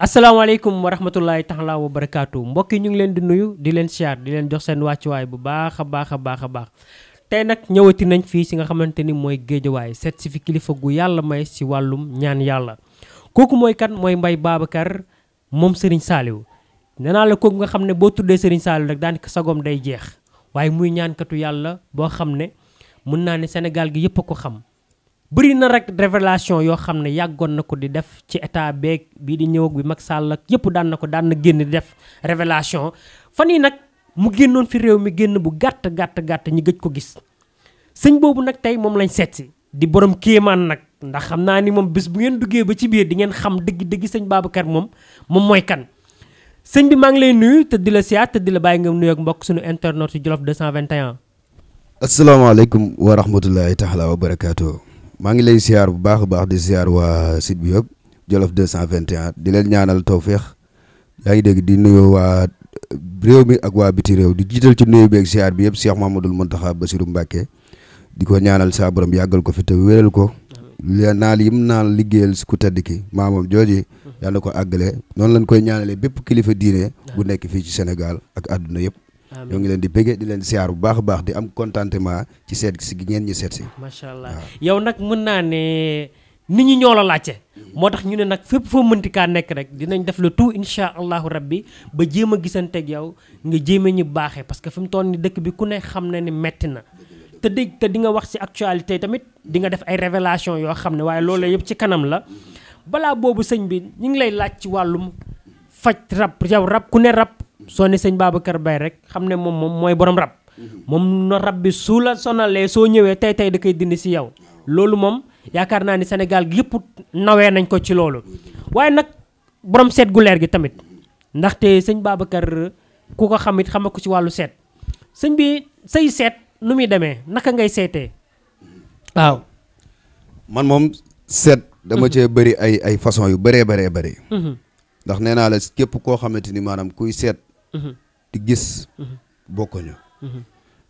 asalaamaaleykum wa rahmatullahi taala wa barakaatu mbokk yi ñu ngi leen di nuyu di leen siyaar di leen jox seen wàccuwaay bu baax a baax tey nag ñëwati nañ fii si nga xamante ni mooy géejawaay seet si fi kilifa gu yàlla may si wàllum ñaan yàlla kooku mooy kan mooy Mbaye Babacar moom Serigne Saliou nee naa la kooku nga xam ne boo tuddee Serigne Saliou rek daanaka sagom day jeex waaye muy ñaankatu yàlla boo xam ne mun naa ne Sénégal gi yëpp a ko xam bëri na rek révélation yoo xam ne yàggoon na ko di def ci état beeg bii di ñëw ak bi Macky Sall ak yëpp daan na génn di def révélation fan yi nag mu génnoon fi réew mi génn bu gàtt ñu gëj ko gis sëñ boobu nag tey moom lañ seet si di borom kéemaan nag ndax xam naa ni moom bés bu ngeen duggee ba ci biir di ngeen xam dëgg sëñ Babacar moom mooy kan sëñ bi maa ngi lay nuyu te di la siyaat te di la bàyyi nga nuyu ak mbokk suñu internet yu Jolof 221. asalaamaaleykum wa rahmatullahi taala wa barakaatu. maa ngi lay siyaar bu baax a baax di siyaar waa site bi yëpp Jolof 221 di leen ñaanal tawféex yaa ngi dégg di nuyu waa réew mi ak waa biti réew di jiital ci nuyu beeg siyaar bi yëpp Cheikh Mamadou Mountakha Bassirou Mbacké di ko ñaanal saa borom yàggal ko fi te wéral ko naal yim naal liggéeyal si ku tedd ki maamam jooji yàlla ko àggale noonu lañ koy ñaanalee bépp kilifa diine bu nekk fii ci Sénégal ak àdduna yëpp ñoo ngi leen di bëggee di leen siyaar bu baax a baax di am contentement ci seet si gi ngeen ñi seet si macha allah yow nag mën naa ne nit ñi ñoo la laajte moo tax ñu ne nag fépp foo mënti kaa nekk rek dinañ def le tout incha allahu rabbi ba jéem a gisanteeg yow nga jéem a ñu baaxee parce que fi mu toll ni dëkk bi ku ne xam na ni metti na te di nga wax ci actualité tamit di nga def ay révélation yoo xam ne waaye loolu yëpp ci kanam la balaa boobu sëñ bi ñu ngi lay laaj ci wàllum faj rab yow rab ku ne rab soo ne sëñ Babacar Mbaye rek xam ne moom mooy borom rab moom no rab bi su la sonalee soo ñëwee tey da koy dindi si yow loolu moom yaakaar naa ni Sénégal gi yëpp nawee nañ ko ci loolu waaye nag borom seet gu leer gi tamit ndaxte sëñ Babacar ku ko xamit xama ko ci wàllu seet sëñ bi say seet nu muy demee naka ngay seetee waaw man moom seet dama cee bëri ay façon yu bëree ndax nee naa la képp koo xamante ni maanaam kuy seet di gis bokkuñu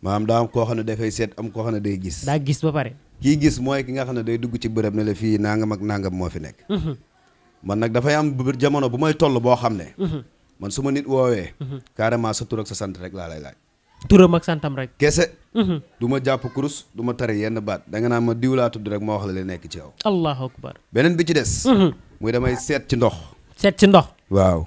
maanaam daa am koo xam ne dafay seet am koo xam ne day gis daa gis ba pare kii gis mooy ki nga xam ne day dugg ci bërëb ne la fii nangam ak nangam moo fi nekk man nag dafay am jamono bu may toll boo xam ne man su ma nit woowee carrément sa tur ak sa sant rek laa lay laaj turam ak santam rek kese du ma jàpp kurus du ma tare yenn baat da nga naan ma diw laa tudd rek ma wax la li nekk ci yow allahu akbar beneen bi ci des muy damay seet ci ndox seet ci ndox waaw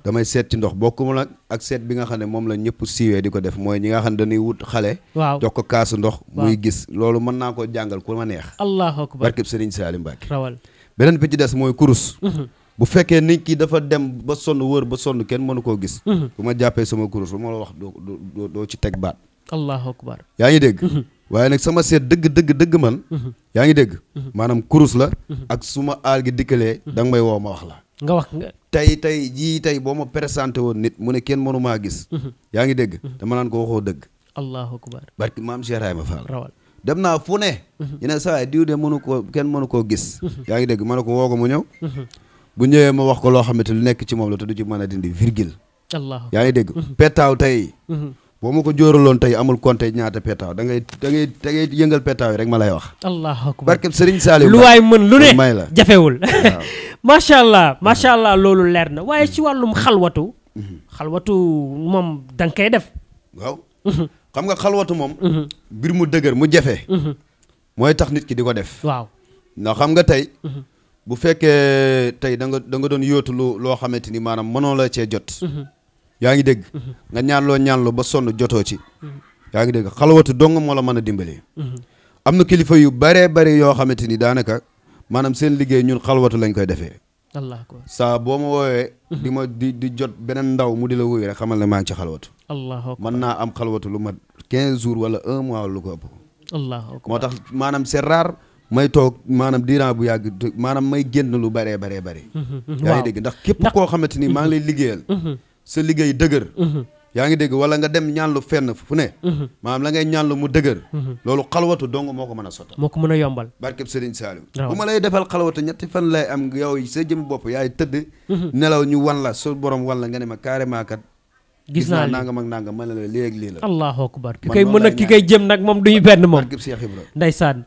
damay seet ci ndox bokkuma nag ak seet bi nga xam ne moom la ñëpp siiwee di ko def mooy ñi nga xam ne dañuy wut xale waaw jox ko kaasu ndox muy gis loolu mën naa ko jàngal ku ma neex allahu akbar barkeb Serigne Saliou Mbacké rawal beneen bi ci des mooy kurus bu fekkee nit ki dafa dem ba sonn wër ba sonn kenn mënu koo gis bu ma jàppee sama kurus lu ma la wax doo ci teg baat allahu akbar yaa ngi dégg waaye nag sama seet dëgg man yaa ngi dégg maanaam kurus la ak su ma aal gi dikkalee da nga may woo ma wax la nga wax nga tey boo ma présenté woon nit mu ne kenn mënu maa gis yaa ngi dégg dama naan ko waxoo dëgg allahu akbar barki maam Cheikh Ibrahima Fall rawal dem naa fu ne ñu ne saa diw de kenn mënu koo gis yaa ngi dégg ma ne ko woo ko mu ñëw bu ñëwee ma wax ko loo xamante lu nekk ci moom la te du ci mën a dindi virgule yaa ngi dégg petaaw tey boo ma ko jóoraloon tey amul compté ñaata petaaw da ngay yëngal petaaw yi rek ma lay wax allahu akbar barke Serigne Saliou lu waay mën lu ne may la jafewul macha allah loolu leer na waaye ci wàllum xalwatu moom da nga koy def waaw xam nga xalwatu moom mbir mu dëgër mu jafe mooy tax nit ki di ko def waaw ndax xam nga tey bu fekkee tey da nga doon yóotu loo xamante ni maanaam mënoo la cee jot yaa ngi dégg nga ñaanloo ba sonn jotoo ci yaa ngi dégg xalwatu dong moo la mën a dimbali am na kilifa yu bare yoo xamante ni daanaka maanaam seen liggéey ñun xalwatu lañ koy defee saa boo ma woowee di jot beneen ndaw mu di la wuyu rek xamal ne maa ngi ci xalwatu mën naa am xalwatu lu mat 15 jours wala 1 mois lu ko ëpp moo tax maanaam c'est rare may toog maanaam diiran bu yàgg maanaam may génn lu bëree yaa ngi dégg ndax képp koo xamante ni maa ngi lay liggéeyal sa liggéey dëgër yaa ngi dégg wala nga dem ñaanlu fenn fu ne maanaam la ngay ñaanlu mu dëgër loolu xalwatu dong moo ko mën a sottal moo ko mën a yombal barkeb Serigne Saliou bu ma lay defal xalwatu ñetti fan lay am yow sa jëm bopp yaay tëdd nelaw ñu wan la su borom wan la nga ne ma carrément kat gis naa nangam ak nangam ma ne la léegi lii la allahu akbar ki koy mën a ki koy jëm nag moom duñu benn moom ndeysaan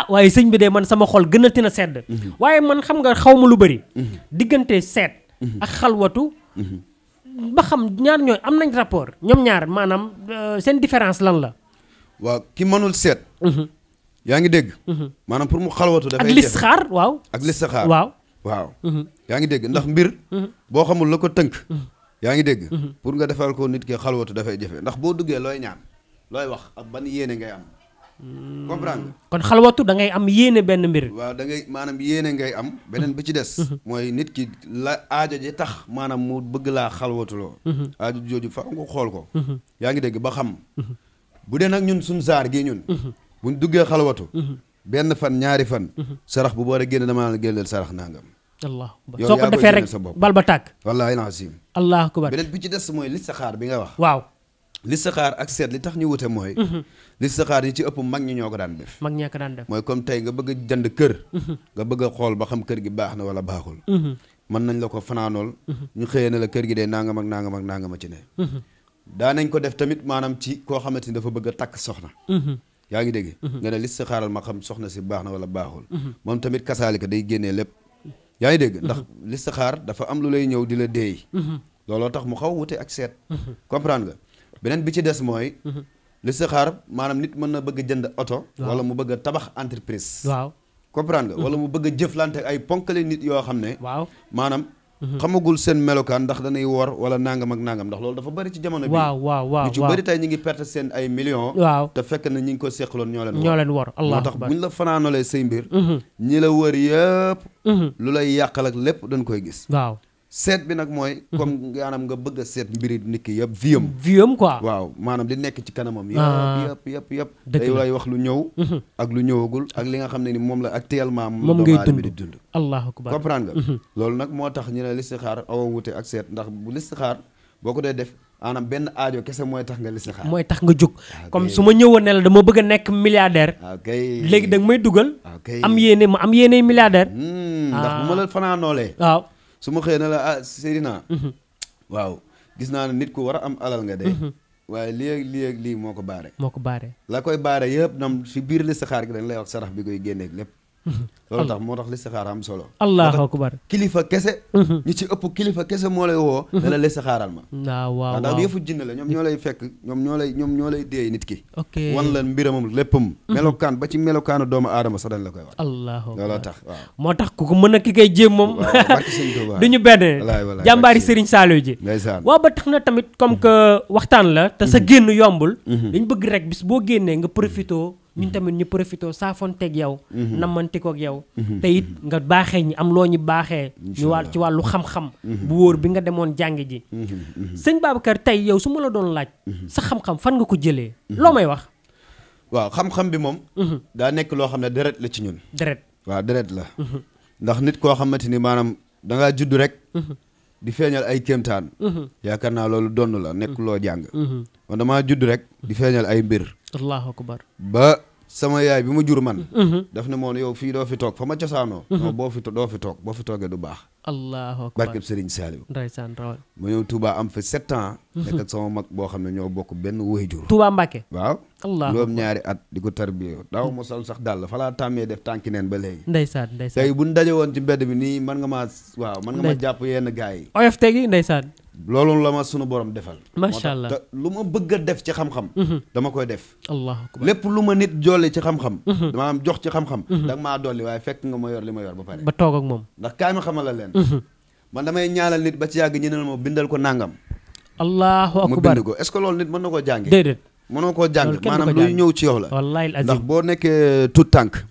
waaye sëñ bi de man sama xol gënati na sedd waaye man xam nga xaw ma lu bëri diggante seet ak xalwatu ba xam ñaar ñooy am nañ rapport ñoom ñaar maanaam seen différence lan la. waaw ki mënul seet. yaa ngi dégg. maanaam pour mu xalwatu dafay ak listixaar waaw. ak listixaar waaw. yaa ngi dégg ndax mbir. boo xamul la ko tënk. yaa ngi dégg. pour nga defal ko nit ki xalwatu dafay jafe ndax boo duggee looy ñaan looy wax ak ban yéene ngay am. comprendre nga. kon xalwatu da ngay am yéene benn mbir. waaw da ngay maanaam yéene ngay am. beneen bi ci des. mooy nit ki la aajo ji tax maanaam mu bëgg laa xalwatuloo. aajo jooju fa nga xool ko. yaa ngi dégg ba xam. bu dee nag ñun suñ saar gii ñun. buñ duggee xalwatu. benn fan ñaari fan. sarax bu boole génn damaa la génneel sarax nangam. allah soo ko defee rek bal ba tàkk. wallaahi naasim. allah akbar. beneen bi ci des mooy listixaar bi nga wax. waaw. listixaar ak seet li tax ñu wute mooy. listixaar yi ci ëpp mag ñi ñoo ko daan def. mag ñee ko daan def. mooy comme tey nga bëgg a jënd kër. nga bëgg a xool ba xam kër gi baax na wala baaxul. mën nañ la ko fanaanool. ñu xëyee ne la kër gi de nangam ak nangam ak nangam a ci ne. daa nañ ko def tamit maanaam ci koo xamante ni dafa bëgg a takk soxna. yaa ngi dégg. nga ne listixaaral ma xam soxna si baax na wala baaxul. moom tamit kasaalika day génnee lépp. yaa ngi dégg ndax listixaar dafa am lu lay ñëw di la déey. looloo tax mu xaw wute ak seet. comprendre nga. beneen bi ci des mooy. listixaar maanaam nit mën na bëgg a jënd oto. wala mu bëgg a tabax entreprise. waaw comprendre nga. wala mu bëgg a jëflante ay ponkale nit yoo xam ne. waaw maanaam. xamagul seen melokaan ndax danay wor wala nangam ak nangam ndax loolu dafa bëri ci jamono bi. waaw ñu ci bëri tey ñu ngi perte seen ay millions. waaw te fekk na ñi ngi ko seqaloon ñoo leen wor. allah moo tax buñ la fanaanolee say mbir. ñi la wër yëpp. lu lay yàqal ak lépp dañ koy gis. waaw. seet bi nag mooy. comme maanaam nga bëgg a seet mbiri nit ki yëpp viam quoi. waaw maanaam di nekk ci kanamam. yëpp dëgg day lay wax lu ñëw. ak lu ñëwagul ak li nga xam ne ni moom la actuellement. moom ngay dund allahu akbar. comprendre nga. loolu nag moo tax ñu ne listixaar awa wute ak seet ndax bu listixaar boo ko dee def maanaam benn aajo kese mooy tax nga listixaar. mooy tax nga jóg. comme su ma ñëwoon ne la dama bëgg a nekk milliardaire. léegi da nga may dugal. am yéene ma am yéene milliardaire. ndax bu ma la fanaanoolee. waaw. su ma xëyee na la Seydina. waaw gis naa ne nit ku war a am alal nga de. waaye lii ak lii moo ko baare. la koy baare yëpp nam si biir listixaar gi dañ lay wax sarax bi koy génneeg lépp. loolu tax moo tax listixaar am solo. allahu akbar. kilifa kese. ñu ci ëpp kilifa kese moo lay woo. ne la listixaaral ma. waaw ndax yëfu jinne la ñoom ñoo lay fekk ñoom ñoo lay déey nit ki. ok wan la mbiramam léppam. melokaan ba ci melokaanu doomu aadama sax dañ la koy wax. allahu akbar looloo tax waaw. moo tax ku ko mën a ki koy jéem moom. du ñu benn. jàmbaari Serigne Saliou ji. ndeysaan waaw ba tax na tamit comme que waxtaan la te sa génn yombul. dañ bëgg rek bis boo génnee nga profitoo ñun tamit ñu profité saafonteeg yow. nammantikoog yow. te it nga baaxee ñi am loo ñu baaxee. ñu ci wàllu xam-xam. bu wóor bi nga demoon jàng ji. sëñ Babacar tey yow su ma la doon laaj. sa xam-xam fan nga ko jëlee. loo may wax. waaw xam-xam bi moom. daa nekk loo xam ne deret la ci ñun. deret waaw deret la. ndax nit koo xamante ni maanaam da ngaa judd rek. di feeñal ay kéemtaan. yaakaar naa loolu donn la nekk loo jàng. man damaa judd rek di feeñal ay mbir. allahu akbar. ba sama yaay bi ma jur man. daf ne moom yow fii doo fi toog fa ma cosaanoo. non doo fi toog boo fi toogee du baax. allahu akbar barkeb Serigne Saliou. ndeysaan rawal. ma ñëw Touba am fa 7 ans. nekk ak sama mag boo xam ne ñoo bokk benn waajur. Touba Mbacke. waaw. allah loolu ñaari at di ko tarbiyee daaw ma sol sax dàll fa laa tàmmee def tànki neen ba léegi. ndeysaan tey bu ñu daje woon ci mbedd bi nii mën nga ma jàpp yenn gars yi. OFT gi ndeysaan. loolu la ma sunu borom defal. macha allah te lu ma bëgg a def ci xam-xam. dama koy def. allahu akbar lépp lu ma nit jolli ci xam-xam. dama am jox ci xam-xam. da nga maa dolli waaye fekk nga ma yor li ma yor ba pare. ba toog ak moom. ndax kaay ma xamal la leen. man damay ñaanal nit ba ci yàgg ñu ne ma bindal ko nangam. allahu mu akbar bind ko est-ce que loolu nit mën na koo jàngi. déedéet. mënoo koo jàng maanaam luy ñëw ci yow la. wallahi azim ndax boo nekkee tout tànk.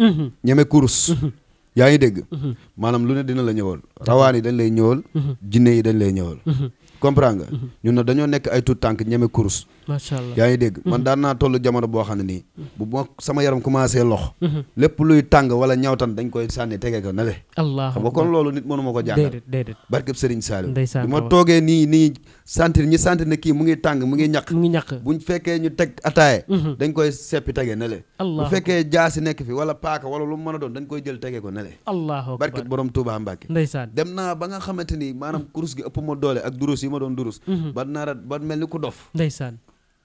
ñeme kurus. yaa ngi dégg. maanaam lu ne dina la ñëwal. rawaan yi dañ lay ñëwal. jinne yi dañ lay ñëwal. comprendre nga. ñun nag dañoo nekk ay tout tànk ñeme kurus. macha allah yaa ngi dégg. man daan naa toll jamono boo xam ne nii. bu ma sama yaram commencé lox. lépp luy tàng wala ñawtan dañ koy sànni tege ko ne le. allah xam nga kon loolu nit mënu ma ko jàngal. déedéet barkeb Serigne Saliou. ndeysaan bi ma toogee nii sentir ne kii mu ngi tàng mu ngi ñaq. buñ fekkee ñu teg ataaye. dañ koy seppi tege ne le. bu fekkee jaasi nekk fi wala paaka wala lu mu mën a doon dañ koy jël tege ko ne le. allahu akbar barkeb borom Touba Mbacke. ndeysaan dem naa ba nga xamante ni maanaam kurus gi ëpp ma doole ak durus yi ma doon durus. ba mel ni ku dof. ndeysaan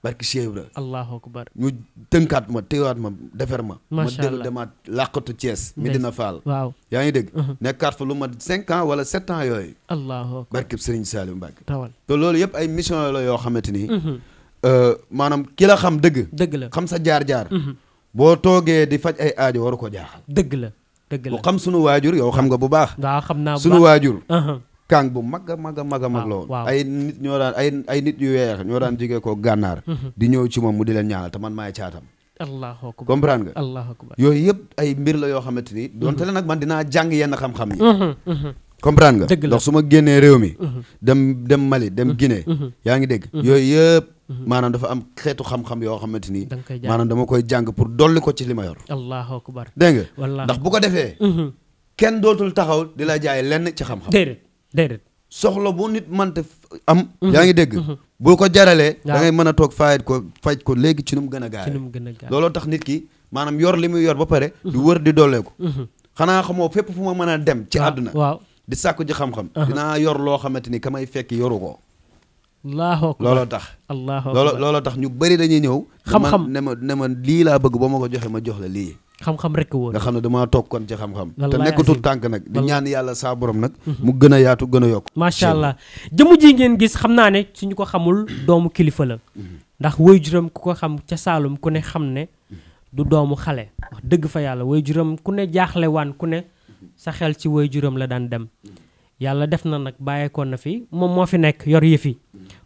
barki Cheikh Ibra allahu akbar ñu tënkaat ma téewaat ma defar ma macha dellu allah demaat làqatu Thiès Medina Fall waaw yaa ngi dégg nekkaat fa lu ma 5 ans wala 7 ans yooyu allahu akbar barki Serigne Saliou Mbacke tawal te loolu yëpp ay mission la yoo xamante ni maanaam ki la xam dëgg la xam sa jaar-jaar boo toogee di faj ay aajo waru ko jaaxal dëgg la bu xam sunu waajur yow xam nga bu baax waaw xam naa sunu waajur kàng bu mag a mag a mag a mag la woon ay nit ñoo daan ay nit yu weex ñoo daan jógee ko gànnaar di ñëw ci moom mu di leen ñaanal te man maay caatam allahu akbar comprendre nga allahu akbar yooyu yëpp ay mbir la yoo xamante ni donte la nag man dinaa jàng yenn xam-xam yi comprendre nga ndax su ma génnee réew mi dem Mali dem Guinée yaa ngi dégg yooyu yëpp maanaam dafa am xeetu xam-xam yoo xamante ni maanaam dama koy jàng pour dolli ko ci li ma yor allahu akbar dégg nga ndax bu ko defee kenn dootul taxaw di la jaay lenn ci xam-xam déedéet soxla bu nit mante am yaa ngi dégg boo ko jaralee da ngay mën a toog faj ko léegi ci nu mu gën a gaawee looloo tax nit ki maanaam yor li muy yor ba pare di wër di dooleeku xanaa xamoo fépp fu ma mën a dem ci àdduna waaw di sàkku ji xam-xam dinaa yor loo xamante ni ka may fekk yoru ko allahu akbar looloo tax looloo tax ñu bëri dañuy ñëw xam-xam ne ma lii laa bëgg boo ma ko joxe ma jox la lii xam-xam rek woon nga xam ne damaa toog kon ci xam-xam te nekkatul tànk nag di ñaan yàlla saa borom nag mu gën a yaatu gën a yokk macha allah jëmu ji ngeen gis xam naa ne suñu ko xamul doomu kilifa la ndax waajuram ku ko xam ca Saalum ku ne xam ne du doomu xale wax dëgg fa yàlla waajuram ku ne jaaxle waan ku ne sa xel ci waajuram la daan dem yàlla def na nag bàyyeekoon na fi moom moo fi nekk yor yëfi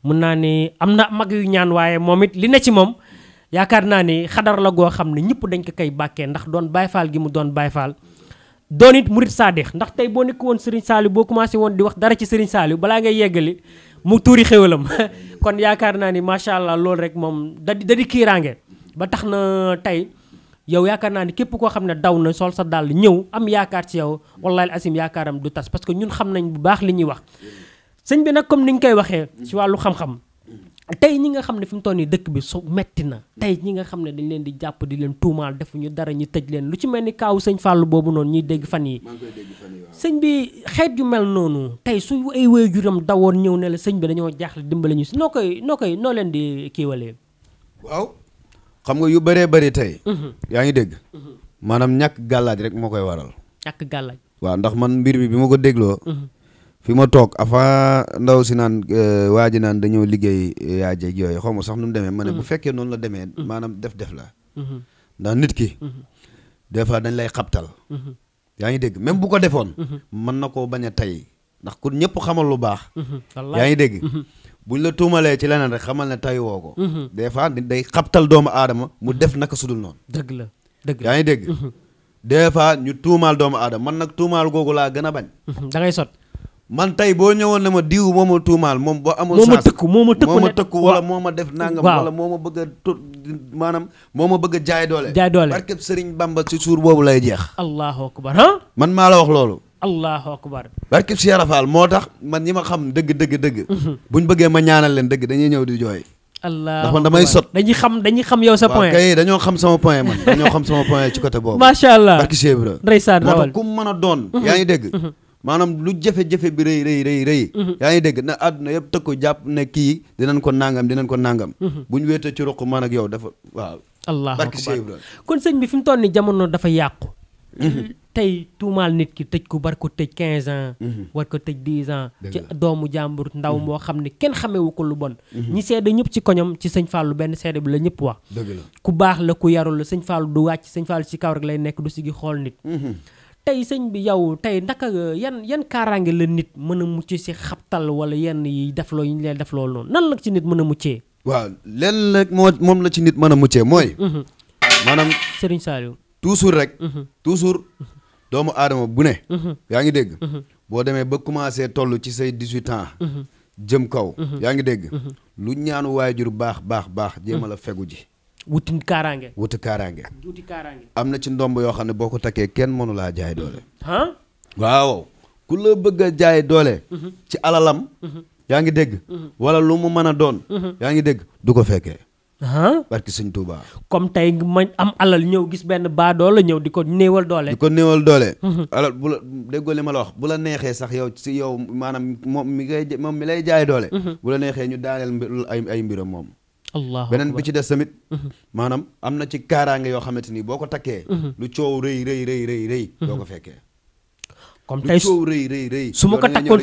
mun naa ni am na mag yu ñaan waaye moom it li ne ci moom yaakaar naa ni xadar la goo xam ne ñëpp dañ ko koy bàkkee ndax doon Baay Faal gi mu doon Baay Faal doon it murit saadix ndax tey boo nekk woon Serigne Saliou boo commencé woon di wax dara ci Serigne Saliou balaa ngay yeggali mu tuuri xéwalam kon yaakaar naa ni macha allah loolu rek moom da di kiiraange ba tax na tey yow yaakaar naa ni képp koo xam ne daw na sol sa dàll ñëw am yaakaar ci yow wallahi asim yaakaaram du tas parce que ñun xam nañ bu baax li ñuy wax sëñ bi nag comme ni nga koy waxee ci wàllu xam-xam tey ñi nga xam ne fi mu toll nii dëkk bi su metti na tey ñi nga xam ne dañ leen di jàpp di leen tuumaal defuñu dara ñu tëj leen lu ci mel ni kaawu sëñ Fallou boobu noonu ñuy dégg fan yi sëñ bi xeet yu mel noonu tey su ay waajuram dawoon ñëw ne la sëñ bi dañoo jaaxle dimbale ñu si noo leen di kiiwalee waaw xam nga yu bëree bëri tey yaa ngi dégg maanaam ñàkk gàllaaj rek moo koy waral ñàkk gàllaaj waaw ndax man mbir mi bi ma ko dégloo fi ma toog avant ndaw si naan waa ji naan dañoo liggéey yaa jeeg yooyu xaw ma sax nu mu demee ma ne bu fekkee noonu la demee maanaam def la ndax nit ki des fois dañ lay xabtal yaa ngi dégg même bu ko defoon mën na koo bañ a tey ndax ku ñëpp xamal lu baax yaa ngi dégg buñ la tuumalee ci leneen rek xamal ne tay woo ko des fois nit day xabtal doomu aadama mu def naka sudul noonu dëgg la yaa ngi dégg des fois ñu tuumaal doomu aadama man nag tuumaal googu laa gën a bañ da ngay sot man tey boo ñëwoon ne ma diw moo ma tuumaal moom boo amul moo ma tëkku wala moo ma def nangam wala moo ma bëgg a maanaam moo ma bëgg a jaay doole barkeb Sëriñ Bamba ci suur boobu lay jeex allahu akbar ha man maa la wax loolu allahu akbar barkeb Cheikh Rafal moo tax man ñi ma xam dëgg buñ bëggee ma ñaanal leen dëgg dañuy ñëw di jooy ndax man damay sot dañuy xam yow sa point kay dañoo xam sama point man dañoo xam sama point ci côté boobu macha allah barki Cheikh Ibra ndeysaan moo tax ku mu mën a doon yaa ngi dégg maanaam lu jafe-jafe bi rëy yaa ngi dégg na àdduna yëpp tëg ko jàpp ne kii dinañ ko nangam bu ñu wéetee ci ruq man ak yow dafa waaw allahu barki Cheikh Ibra kon sëñ bi fi mu toll ni jamono dafa yàqu tey tuumaal nit ki tëj ko bar ko tëj 15 ans war ko tëj 10 ans ci doomu jàmbur ndaw moo xam ne kenn xamewu ko lu bon ñi seede ñëpp ci koñom ci sëñ Fallou benn seede bi la ñëpp wax ku baax la ku yarul la sëñ Fallou du wàcc sëñ Fallou ci kaw rek lay nekk du sigi xool nit tey sëñ bi yow tey ndaka yan kaaraange la nit mën a mucc si xabtal wala yenn yi def loo yi ñu leen def loolu noonu nan la ci nit mën a muccee waaw leen rek moom la ci nit mën a muccee mooy maanaam Serigne Saliou toujours doomu aadama bu ne yaa ngi dégg boo demee ba commencé toll ci say 18 ans jëm kaw yaa ngi dégg lu ñaanu waajur baax jéem a la fegu ji wuti kaaraange am na ci ndomb yoo xam ne boo ko takkee kenn mënu laa jaay doole waaw ku la bëgg a jaay doole ci alalam yaa ngi dégg wala lu mu mën a doon yaa ngi dégg du ko fekkee barki sëñ Touba comme tey ma am alal ñëw gis benn baa doole ñëw di ko néewal doole alal bu la déggoo li ma la wax bu la neexee sax yow si yow maanaam moom mi lay jaay doole bu la neexee ñu daaneel ay mbiram moom beneen bi ci des tamit maanaam am na ci kaaraange yoo xamante ni boo ko takkee lu coow rëy doo ko fekkee comme tey lu coow rëy su ma ko takkoon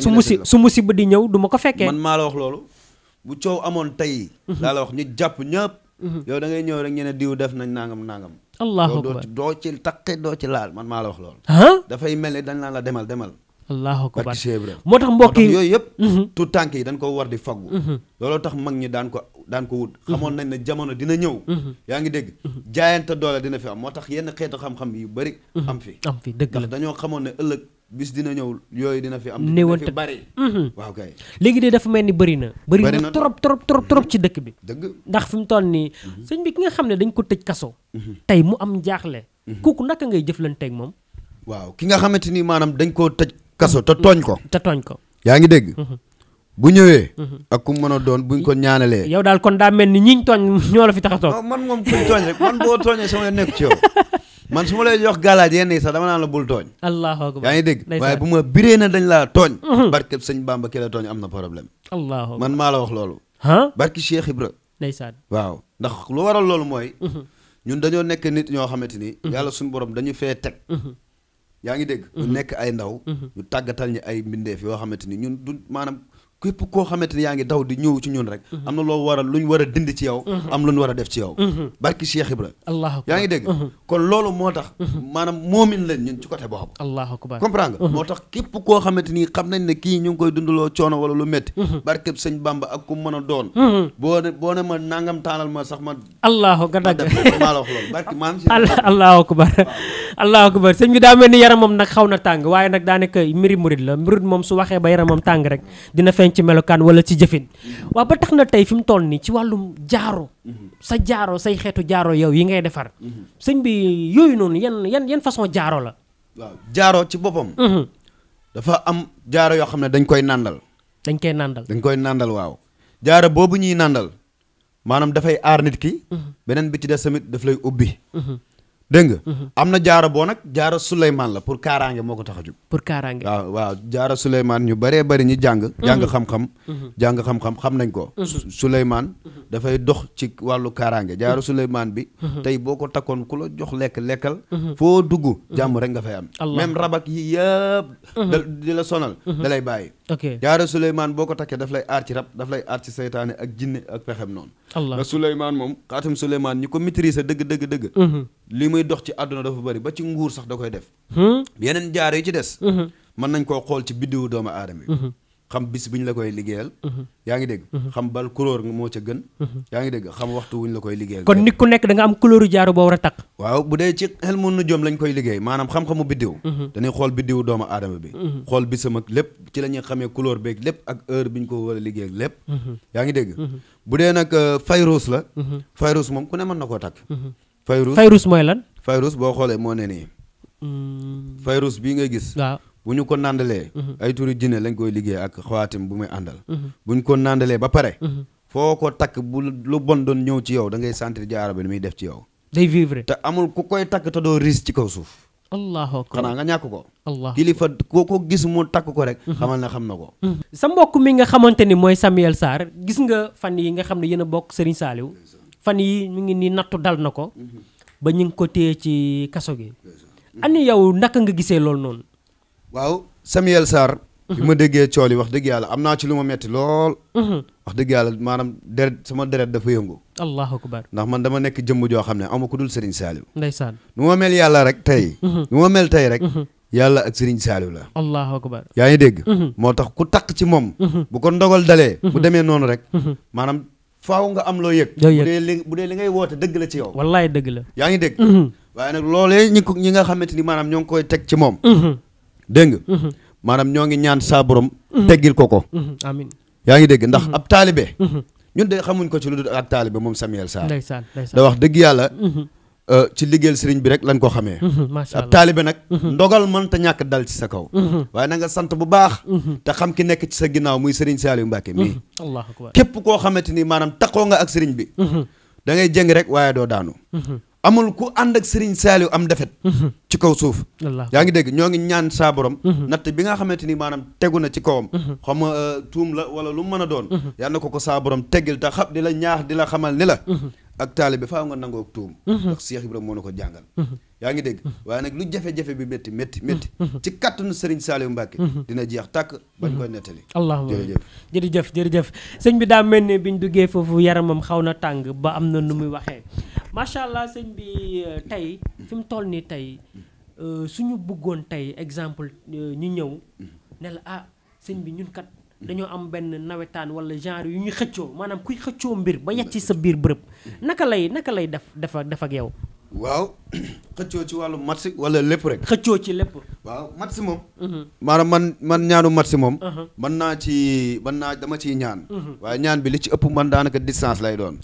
su musiba di ñëw du ma ko fekkee man maa la wax loolu bu coow amoon tey daa la wax ñu jàpp ñëpp yow da ngay ñëw rek ñene diw def nañ nangam allahu akbar doo ci takke doo ci laal man maa la wax loolu dafay mel ni dañ naan la demal allahu akbar moo tax mbokk yi yooyu yëpp tout tànk yi dañ ko war di faggu looloo tax mag ñi daan ko wut xamoon nañ ne jamono dina ñëw yaa ngi dégg jaayante doole dina fi am moo tax yenn xeetu xam-xam yu bëri am fi dëgg la ndax dañoo xamoon ne ëllëg bis dina ñëw yooyu dina fi am dina fi bëri waaw kay léegi de dafa mel ni bëri na trop ci dëkk bi dëgg ndax fi mu toll nii sëñ bi ki nga xam ne dañ ko tëj kaso tey mu am jaaxle kooku naka ngay jëflanteeg moom waaw ki nga xamante ni maanaam dañ koo tëj kaso te tooñ ko yaa ngi dégg bu ñëwee ak ku mën a doon buñ ko ñaanalee yow daal kon daa mel ni ñiñ tooñ ñoo la fi tax a toog man moom kuñ tooñ rek man boo tooñee sama nekk ci yow man su ma lay jox galaaj yenn yi sax dama naan la bul tooñ allahu akbar yaa ngi dégg waaye bu ma biree na dañ laa tooñ barke sëñ Bamba ki la tooñ am na problème allahu akbar man maa la wax loolu barki Cheikh Ibra ndeysaan waaw ndax lu waral loolu mooy ñun dañoo nekk nit ñoo xamante ni yàlla suñu borom dañu fee teg yaa ngi dégg ñu nekk ay ndaw ñu tàggatal ñi ay mbindeef yoo xamante ni ñun du maanaam képp koo xamante ni yaa ngi daw di ñëw ci ñun rek am na loo waral lu ñu war a dindi ci yow am lu ñu war a def ci yow barki Cheikh Ibra yaa ngi dégg kon loolu moo tax maanaam moomin lañ ñun ci côté boobu allahu akbar comprendre nga moo tax képp koo xamante ni xam nañ ne kii ñu ngi koy dundaloo coono wala lu métti barke sëñ Bamba ak ku mën a doon boo ne ma nangam taanal ma sax ma allahu ga dagg maa la wax loolu barki maam si allahu akbar allahu akbar sëñ bi daa mel ni yaramam nag xaw na tàng waaye nag daa nekk mbiri murid la murid moom su waxee ba yaramam tàng rek dina feeñ ci melokaan wala ci jëfin waaw ba tax na tey fi mu toll nii ci wàllum jaaro sa jaaro say xeetu jaaro yow yi ngay defar sëñ bi yooyu noonu yan façon jaaro la waaw jaaro ci boppam dafa am jaaro yoo xam ne dañ koy nàndal dañ koy nàndal waaw jaaro boobu ñuy nàndal maanaam dafay aar nit ki beneen bi ci des tamit daf lay ubbi dégg nga am na jaaro boo nag jaaro Souleymane la pour kaaraange moo ko tax a jóg pour kaaraange waaw jaaro Souleymane ñu bëree bëri ñi jàng xam-xam xam nañ ko Souleymane dafay dox ci wàllu kaaraange jaaro Souleymane bi tey boo ko takkoon ku la jox lekkal foo dugg jàmm rek nga fay am même rabak yi yëpp di la sonal da lay bàyyi jaaro Souleymane boo ko takkee daf lay aar ci rab daf lay aar ci seytaane ak jinne ak pexem noonu nga Souleymane moom xaatim Souleymane ñi ko maîtriser dëgg li muy dox ci àdduna dafa bëri ba ci nguur sax da koy def yeneen jaar yi ci des mën nañ koo xool ci biddiwu doomu aadama yi xam bis bi ñu la koy liggéeyal yaa ngi dégg xam bal couleur moo ca gën yaa ngi dégg xam waxtu wuñ la koy liggéeyal kon nit ku nekk da nga am couleur jaaro boo war a takk waaw bu dee ci xel mu nujoom lañ koy liggéey maanaam xam-xamu biddiw dañuy xool biddiwu doomu aadama bi xool bisam ak lépp ci la ñuy xamee couleur beeg lépp ak heure bi ñu ko war a liggéey ak lépp yaa ngi dégg bu dee nag fayrus la fayrus moom ku ne mën na koo takk fayrus mooy lan fayrus boo xoolee moo ne nii fayrus bii ngay gis waaw bu ñu ko nàndalee ay turi jinne lañ koy liggéey ak xawaatim bu muy àndal bu ñu ko nàndalee ba pare foo ko takk bu lu bon doon ñëw ci yow da ngay sentir jaaro bi ni muy def ci yow day vivre te amul ku koy takk te doo riis ci kaw suuf allahu akbar xanaa nga ñàkk ko kilifa ko gis mu takk ko rek xamal ne xam na ko sa mbokk mi nga xamante ni mooy Samuel Sarr gis nga fan yi nga xam ne yéen a bokk Serigne Saliou fan yi mu ngi nii nattu dal na ko ba ñu ngi ko téye ci kaso gi ani yow naka nga gisee loolu noonu waaw Samuel Sarr bi ma déggee cool yi wax dëgg yàlla am naa ci lu ma metti lool wax dëgg yàlla maanaam sama deret dafa yëngu allahu akbar ndax man dama nekk jëmm joo xam ne ama ku dul Serigne Saliou ndeysaan nu ma mel yàlla rek tey nu ma mel tey rek yàlla ak Serigne Saliou la allahu akbar yaa ngi dégg moo tax ku takk ci moom bu ko ndogal dalee bu demee noonu rek maanaam faaw nga am loo yëg bu dee li ngay woote dëgg la ci yow wallaay dëgg la yaa ngi dégg waaye nag loolee ñi nga xamante ni maanaam ñoo ngi koy teg ci moom dégg nga maanaam ñoo ngi ñaan saa borom teggil ko amiin yaa ngi dégg ndax ab taalibe ñun de xamuñ ko ci lu dul ak taalibe moom Samuel Sarr ndeysaan da wax dëgg yàlla ci liggéeyal sëriñ bi rek lañ ko xamee ab taalibe nag ndogal mënta ñàkk dal ci sa kaw waaye na nga sant bu baax te xam ki nekk ci sa ginnaaw muy Serigne Saliou Mbacké mii allahu akbar képp koo xamante ni maanaam taxoo nga ak sëriñ bi da ngay jëng rek waaye doo daanu amul ku ànd ak Serigne Saliou am defet ci kaw suuf yaa ngi dégg ñoo ngi ñaan saa borom natt bi nga xamante ni maanaam tegu na ci kawam xam nga tuum la wala lu mën a doon yal na ko saa borom teggil te xam di la ñaax di la xamal ni la ak taalibe bi faaw nga nangoo tuum ndax Cheikh Ibrahima moo na ko jàngal yaa ngi dégg waaye nag lu jafe-jafe bi métti ci kattanu Serigne Saliou Mbacke dina jeex tàkk bañ koy nettali allahumma jërëjëf sëñ bi daa mel ne biñ duggee foofu yaramam xaw na tàng ba am na nu muy waxee macha allah sëñ bi tey fi mu toll nii tey suñu bëggoon tey exemple ñu ñëw ne la sëñ bi ñun kat dañoo am benn nawetaan wala genre yu ñu xëccoo maanaam kuy xëccoo mbir ba yegg ci sa biir bërëb naka lay def ak yow. waaw xëccoo ci wàllu match wala lépp rek. xëccoo ci lépp. waaw match moom. maanaam man ñaanu match moom. dama ciy ñaan. waaye ñaan bi li ci ëpp man daanaka distance lay doon.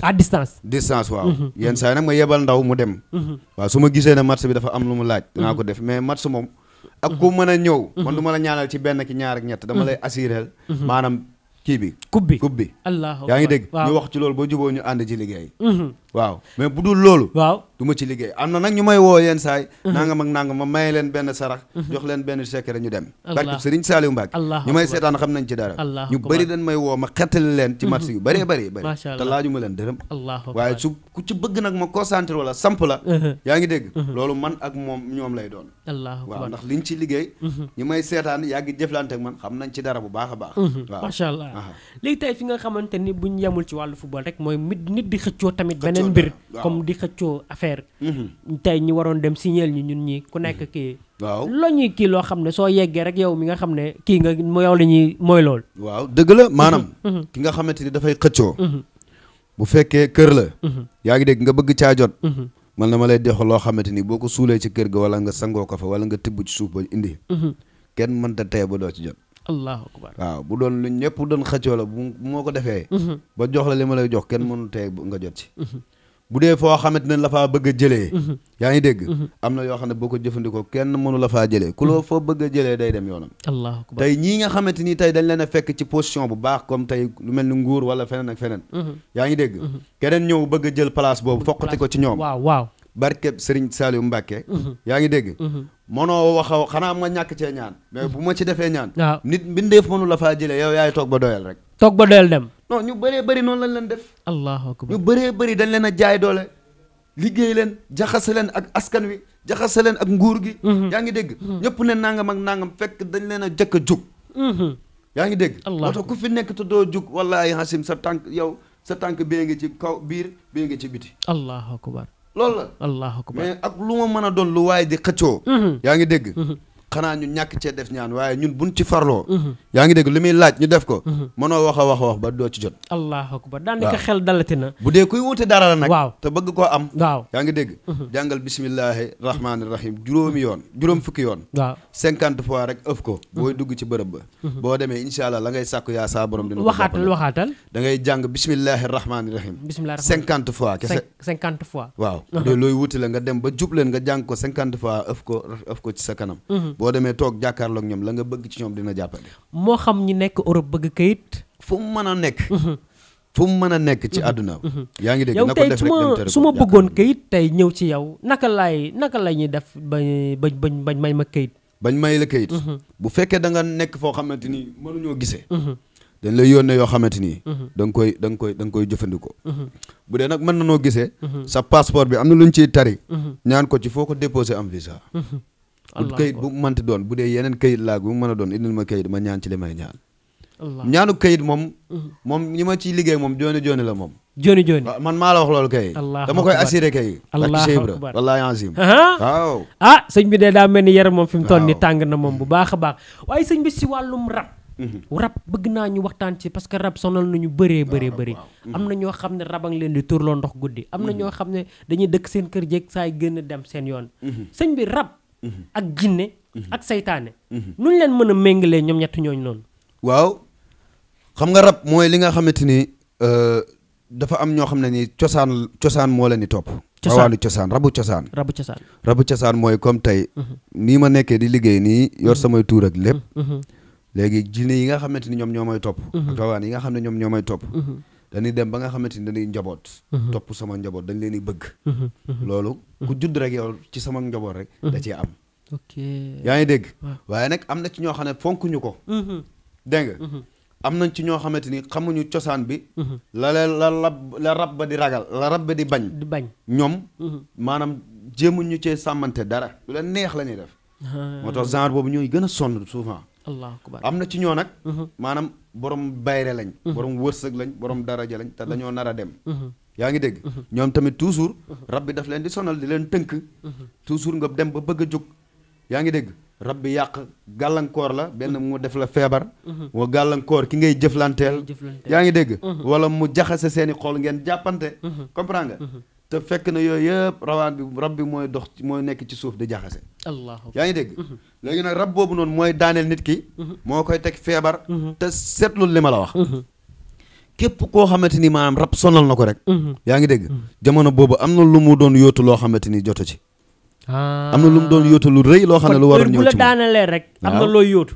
distance waaw. yenn saa yi nag ma yebal ndaw mu dem. waaw su ma gisee ne match bi dafa am lu mu laaj. dinaa ko def mais match moom. ak ku mën a ñëw. man du ma la ñaanal ci benn ki ñaar ak ñett dama lay assuré. maanaam kii bi. coupe bi. yaa ngi dégg ñu wax ci loolu ba juboo ñu ànd ci liggéey. waaw mais bu dul loolu. waaw du ma ci liggéey am na nag ñu may woo yenn saay nangam ak nangam ma maye leen benn sarax. jox leen benn secret ñu dem. barke Serigne Saliou Mbacke. ñu may seetaan xam nañ ci dara. ñu bëri dañ may woo ma xettali leen ci match yu bëree bëri. te laaju ma leen dërëm. waaye su ku ci bëgg nag ma concentré wala samp la. yaa ngi dégg. loolu man ak moom ñoom lay doon. waaw ndax liñ ci liggéey. ñu may seetaan yàgg jëflante ak man xam nañ ci dara bu baax a baax. waaw macha allah léegi tey fi nga xamante ni buñ yemul ci wàllu football rek mooy nit di xëccoo tamit beneen mbir comme di xëccoo affaire tey ñi waroon dem signal ñun ñi ku nekk kii waaw loo ñuy kii loo xam ne soo yeggee rek yow mi nga xam ne kii nga yow la ñuy mooy lool waaw dëgg la maanaam ki nga xamante ni dafay xëccoo bu fekkee kër la yaa ngi dégg nga bëgg caa jot man na ma lay dexo loo xamante ni boo ko suulee ci kër ga wala nga sangoo ko fa wala nga tibb ci suuf ba indi kenn mënta teye ba doo ci jot allahu akbar waaw bu doon lu ñëpp doon xëccoo la bu moo ko defee ba jox la li ma lay jox kenn mënu tey nga jot ci bu dee foo xamante ne la faa bëgg a jëlee yaa ngi dégg am na yoo xam ne boo ko jëfandikoo kenn mënu la faa jëlee ku loo foo bëgg a jëlee day dem yoonam allahu akbar tey ñii nga xamante ni tey dañ leen a fekk ci position bu baax comme tey lu mel ni nguur wala feneen ak feneen yaa ngi dégg keneen ñëw bëgg a jël place boobu foqati ko ci ñoom waaw barkeb Serigne Saliou Mbacke yaa ngi dégg mënoo wax xanaa ma ñàkk cee ñaan mais bu ma ci defee ñaan nit mbindeef mënu la faa jëlee yow yaay toog ba doyal rek toog ba doyal dem non ñu bëree bëri noonu lañ leen def allahu akbar ñu bëree bëri dañ leen a jaay doole liggéey leen jaxase leen ak askan wi jaxase leen ak nguur gi yaa ngi dégg ñëpp ne nangam ak nangam fekk dañ leen a jëkk a jug yaa ngi dégg moo tax ku fi nekk te doo jug wallaahi hasim sa tànk bee ngi ci kaw biir bee ngi ci biti allahu akbar loolu la allahu akbar mais ak lu ma mën a doon lu waaye di xëccoo yaa ngi dégg xanaa ñu ñàkk cee def ñaan waaye ñun buñ ci farloo yaa ngi dégg li muy laaj ñu def ko mënoo wax ba doo ci jot allahu akbar daanaka xel dalati na bu dee kuy wuti dara la nag waaw te bëgg koo am waaw yaa ngi dégg jàngal bismillahi rahmaani rahim juróom fukki yoon waaw 50 fois rek ëf ko booy dugg ci bërëb ba boo demee insha allah la ngay sàkku yaa saa borom dina waxaatal da ngay jàng bismillahi rahmaani rahim 50 fois kese 50 fois waaw bu dee looy wuti la nga dem ba jub leen nga jàng ko 50 fois ëf ko ci sa kanam boo demee toog jàkkaarloog ñoom la nga bëgg ci ñoom dina jàppale moo xam ñi nekk Europe bëgg kayit fu mu mën a nekk fu mu mën a nekk ci àdduna yaa ngi dégg yow tey su ma bëggoon kayit tey ñëw ci yow naka la ñuy def bañ may ma kayit bañ may la kayit bu fekkee da nga nekk foo xamante ni mënuñoo gisee dañ lay yónnee yoo xamante ni da nga koy jëfandikoo bu dee nag mën na noo gisee sa passeport bi am na lu ñu ciy tari ñaan ko ci foo ko déposé am visa bu kayit bu mu mënti doon bu dee yeneen kayit laa bu mu mën a doon indil ma kayit ma ñaan ci li may ñaan ñaanu kayit moom ñi ma ciy liggéey moom jooni la moom jooni man maa la wax loolu kay dama koy assuré kay wallaahi azim waaw sëñ bi de daa mel ni yaram moom fi mu toll ni tàng na moom bu baax a baax waaye sëñ bi si wàllum rab bëgg naa ñu waxtaan ci parce que rab sonal nañu bëree am na ñoo xam ne rab a ngi leen di turloo ndox guddi am na ñoo xam ne dañuy dëkk seen kër jeeg saay gën a dem seen yoon sëñ bi rab ak jinne ak saytaane nuñ leen mën a méngalee ñoom ñett ñooñu noonu waaw xam nga rab mooy li nga xamante ni dafa am ñoo xam ne ni cosaan moo leen di topp rawaanu cosaan rabu cosaan mooy comme tey nii ma nekkee di liggéey nii yor samay tuur ak lépp léegi jinne yi nga xamante ni ñoom ñoo may topp ak rawaan yi nga xam ne ñoom ñoo may topp dañuy dem ba nga xamante ni dañuy njaboot topp sama njaboot dañ leen di bëgg loolu ku judd rek yow ci sama njaboot rek da ciy am ok yaa ngi dégg waaye nag am na ci ñoo xam ne fonkuñu ko dégg nga am nañ ci ñoo xamante ni xamuñu cosaan bi la rab ba di ragal la rab ba di bañ ñoom maanaam jéemuñu cee sàmmante dara lu leen neex la ñuy def moo tax genre boobu ñooy gën a sonn souvent allahu akbar am na ci ñoo nag maanaam borom bayre lañ borom wërsëg lañ borom daraja lañ te dañoo nar a dem yaa ngi dégg ñoom tamit toujours rab bi daf leen di sonal di leen tënk toujours nga dem ba bëgg a jóg yaa ngi dégg rab bi yàq gàllankoor la benn mu def la feebar wa gàllankoor ki ngay jëflanteel yaa ngi dégg wala mu jaxase seeni xol ngeen jàppante comprendre nga te fekk na yooyu yëpp rawaan bi rab bi mooy dox mooy nekk ci suuf di jaxase yaa ngi dégg léegi nag rab boobu noonu mooy daaneel nit ki moo koy teg feebar te seetlul li ma la wax képp koo xamante ni maanaam rab sonal na ko rek yaa ngi dégg jamono boobu am na lu mu doon yóotu loo xamante ni jotu ci am na lu mu doon yóotu lu rëy loo xam ne lu war a ñëw ci bu la daanalee rek am na looy yóotu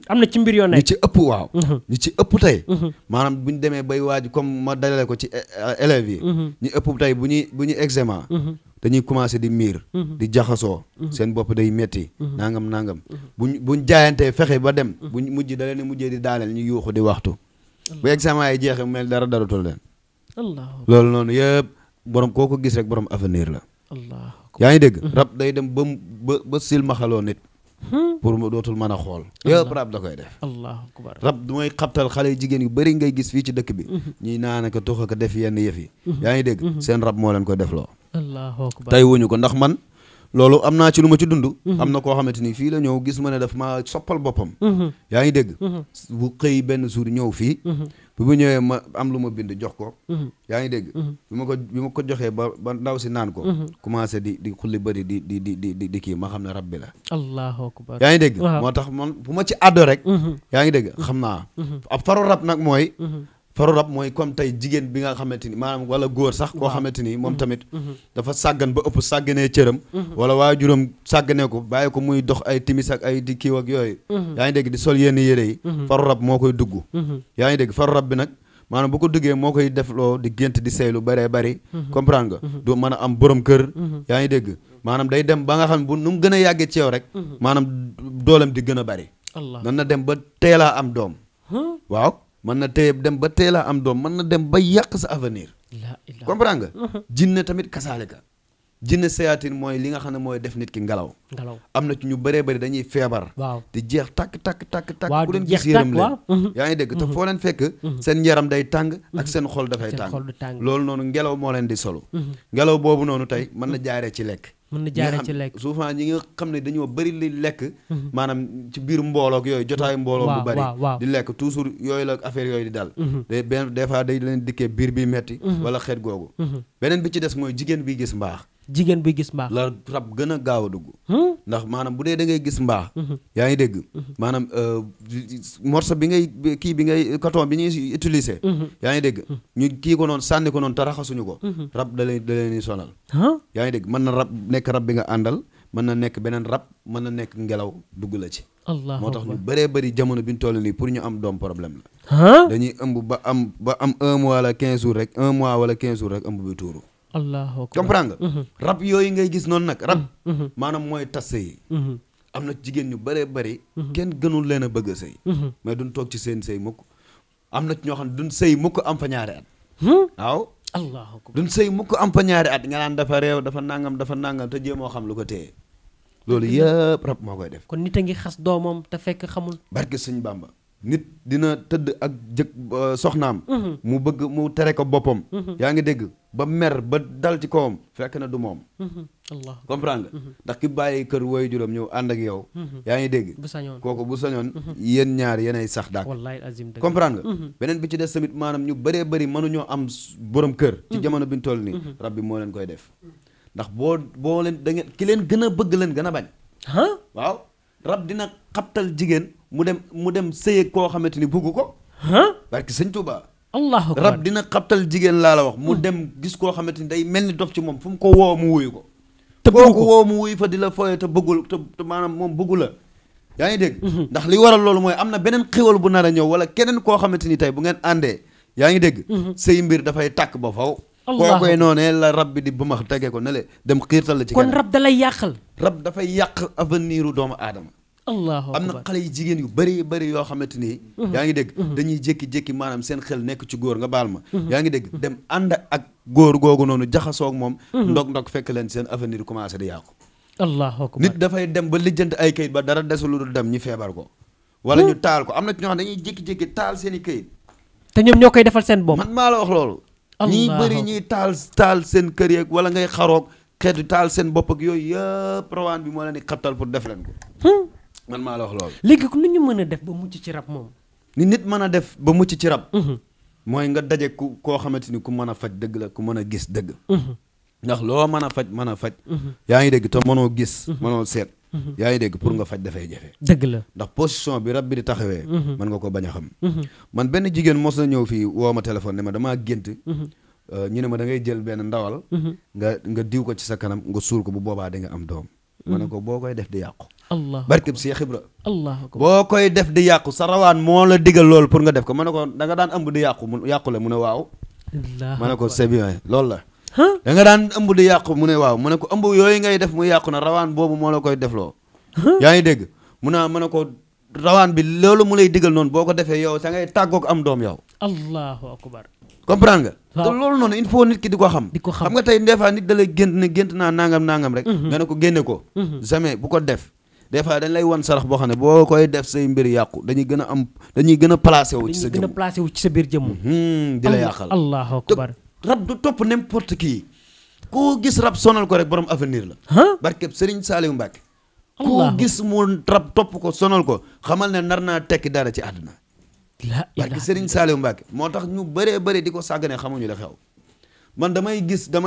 am na ci mbir yoo nekk ñi ci ëpp waaw ñi ci ëpp tey maanaam bu ñu demee bay waaj comme ma dalale ko ci élèves yi ñi ëpp tey bu ñuy examen dañuy commencé di miir di jaxasoo seen bopp day metti nangam buñ jaayantee fexe ba dem buñ mujj da leen ni mujjee di daaneel ñu yuuxu di waxtu bu examen yi jeexee mel dara daratul leen loolu noonu yëpp borom koo ko gis rek borom avenir la yaa ngi dégg rab day dem ba silmaxaloo nit pour mu dootul mën a xool yëpp rab da koy def allahu akbar rab du mooy xabtal xale yu jigéen yu bëri ngay gis fii ci dëkk bi ñuy naan ko tux ko def yenn yëf yi yaa ngi dégg seen rab moo leen ko def loo allahu akbar tey wuñu ko ndax man loolu am naa ci lu ma ci dund am na koo xamante ni fii la ñëw gis ma ne daf ma soppal boppam yaa ngi dégg bu xëy benn jour ñëw fii bi mu ñëwee ma am lu ma bind jox ko yaa ngi dégg bi ma ko joxee ba ndaw si naan ko commencé di xulli bëri di kii ma xam ne rab bi la allahu akbar yaa ngi dégg moo tax man bu ma ci àddoo rek yaa ngi dégg xam naa ab faru rab nag mooy faru rab mooy comme tey jigéen bi nga xamante ni maanaam wala góor sax koo xamante ni moom tamit dafa sàggan ba ëpp sàgganee cëram wala waajuram sàgganee ko bàyyi ko muy dox ay timis ak ay di kiiw ak yooyu yaa ngi dégg di sol yenn yére yi faru rab moo koy dugg yaa ngi dégg faru rab bi nag maanaam bu ko duggee moo koy def loo di gént di sey lu bëree bëri comprendre nga du mën a am borom kër yaa ngi dégg maanaam day dem ba nga xam ne bu nu mu gën a yàggee ci yow rek maanaam doolem di gën a bëri nan na dem ba teelaa am doom waaw mën na tey dem ba teel a am doom mën na dem ba yàq sa avenir comprendre nga jinne tamit kasaalika jinne séyaatin mooy li nga xam ne mooy def nit ki ngelaw am na ci ñu bëree bëri dañuy feebar di jeex takk ku leen gis yërëm leen yaa ngi dégg te foo leen fekk seen yaram day tàng ak seen xol dafay tàng loolu noonu ngelaw moo leen di solo ngelaw boobu noonu tey mën na jaaree ci lekk mën na jaaree ci lekk souvent ñi nga xam ne dañoo bëri li lekk maanaam ci biir mbooloo ak yooyu jotaayu mbooloo bu bëri di lekk toujours yooyu la affaire yooyu di dal des fois day leen dikkee biir bi metti wala xeet googu beneen bi ci des mooy jigéen bi gis mbaax jigéen bi gis mbaax la rab gën a gaaw a dugg ndax maanaam bu dee da ngay gis mbaax yaa ngi dégg maanaam morceau bi ngay kii bi ngay coton bi ñuy utiliser yaa ngi dégg ñu kii ko noonu sànni ko noonu te raxasuñu ko rab da leen di sonal yaa ngi dégg mën na rab nekk rab bi nga àndal mën na nekk beneen rab mën na nekk ngelaw dugg la ci moo tax ñu bëree bëri jamono bi ñu toll nii pour ñu am doom problème la dañuy ëmb ba am 1 mois wala 15 jours rek 1 mois wala 15 jours rek ëmb bi tuuru allahu akbar comprendre nga rab yooyu ngay gis noonu nag rab maanaam mooy tas sëy am na jigéen ñu bëree bëri kenn gënul leen a bëgg a sëy mais duñ toog ci seen sëy mukk am na ci ñoo xam ne duñ sëy mukk am fa ñaari at waaw allahu akbar duñ sëy mukk am fa ñaari at nga naan dafa réew dafa nangam te jéemoo xam lu ko téye loolu yëpp rab moo koy def kon nit a ngi xas doomam te fekk xamul barke Sëñ Bàmba nit dina tëdd ak soxnaam mu bëgg mu tere ko boppam yaa ngi dégg ba mer ba dal ci kawam fekk na du moom comprendre nga ndax ki bàyyi kër woy juróom ñëw ànd ak yow yaa ngi dégg kooku bu sañoon yéen ñaar yéenay sax daak comprendre nga beneen bi ci des tamit maanaam ñu bëree bëri mënuñoo am borom kër ci jamono bi ñu toll nii rab bi moo leen koy def ndax boo leen da ngeen ki leen gën a bëgg leen gën a bañ waaw rab dina xabtal jigéen mu dem sëye koo xamante ni bugg ko parce que sëñ Tuuba allahu akbar rab dina xabtal jigéen laa la wax mu dem gis koo xamante ni day mel ni dof ci moom fu mu ko woo mu wuyu ko te kooku woo mu wuyu fa di la fooye te bëggul te maanaam moom bëggu la yaa ngi dégg ndax li waral loolu mooy am na beneen xéwal bu nar a ñëw wala keneen koo xamante ni tey bu ngeen àndee yaa ngi dégg say mbir dafay tàkk ba faw koo koy noonee la rab bi di bu max tegee ko ne le dem xiirtal la ci kon rab da lay yàqal rab dafay yàq avenir u doomu aadama am na xale yu jigéen yu bëri yoo xamante ni yaa ngi dégg dañuy jékki-jékki maanaam seen xel nekk ci góor nga baal ma yaa ngi dégg dem ànd ak góor googu noonu jaxasoo ak moom ndog fekk leen seen avenir commencé di yàqu allahu akbar nit dafay dem ba lijjanti ay kayit ba dara desul lu dul dem ñu feebar ko wala ñu taal ko am na ci ñoo xam dañuy jékki-jékki taal seen i kayit te ñoom ñoo koy defal seen bopp man maa la wax loolu ñii bëri ñuy taal seen kër yeeg wala ngay xaroog xeetu taal seen bopp ak yooyu yëpp rawaan bi moo leen di xabtal pour def leen ko man maa la wax loolu léegi ku nu ñu mën a def ba mucc ci rab moom ni nit mën a def ba mucc ci rab mooy nga daje koo xamante ni ku mën a faj dëgg la ku mën a gis dëgg ndax loo mën a faj yaa ngi dégg te mënoo gis mënoo seet yaa ngi dégg pour nga faj dafay jafe dëgg la ndax position bi rab bi di taxawee mën nga ko bañ a xam man benn jigéen mos na ñëw fii woo ma téléphone ne ma damaa gént ñu ne ma da ngay jël benn ndawal nga diw ko ci sa kanam nga suul ko bu boobaa da nga am doom ma ne ko boo koy def di yàqu barkeb Seex Ibra boo koy def di yàqu sa rawaan moo la digal loolu pour nga def ko ma ne ko da nga daan ëmb di yàqu mu yàqule mu ne waaw ma ne ko c'est bien loolu la da nga daan ëmb di yàqu mu ne waaw mu ne ko ëmb yooyu ngay def mu yàqu na rawaan boobu moo la koy def loo yaa ngi dégg mu ne ma ne ko rawaan bi loolu mu lay digal noonu boo ko defee yow sa ngay tàggoog am doom yow allahu akbar comprendre nga te loolu noonu il faut nit ki di ko xam xam nga tey des fois nit da lay gént ne gént naa nangam rek nga ne ko génne ko jamais bu ko def des fois dañ lay wan sarax boo xam ne boo koy def say mbir yàqu dañuy gën a placé wu ci sa jëmm ci sa biir jëmm di la yàqal allahu akbar rab du topp n'importe qui koo gis rab sonal ko rek borom avenir la barkeb Serigne Saliou Mbacke koo gis mu rab topp ko sonal ko xamal ne nar naa tekki dara ci àdduna barke Serigne Saliou Mbacke moo tax ñu bëree di ko sàggane xamuñu la xew man damay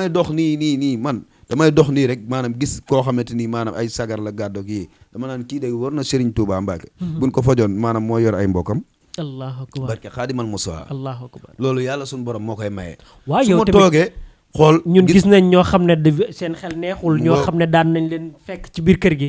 dox nii man damay dox nii rek maanaam gis koo xamante ni maanaam ay sagar la gàddoog yi dama naan kii day war na Serigne Touba Mbacke buñ ko fajoon maanaam moo yor ay mbokam allahu akbar barke Xaadimal Musaa allahu akbar loolu yàlla suñu borom moo koy maye waaw yow tamit su ma toogee xool ñun gis nañ ñoo xam ne seen xel neexul ñoo xam ne daan nañ leen fekk ci biir kër gi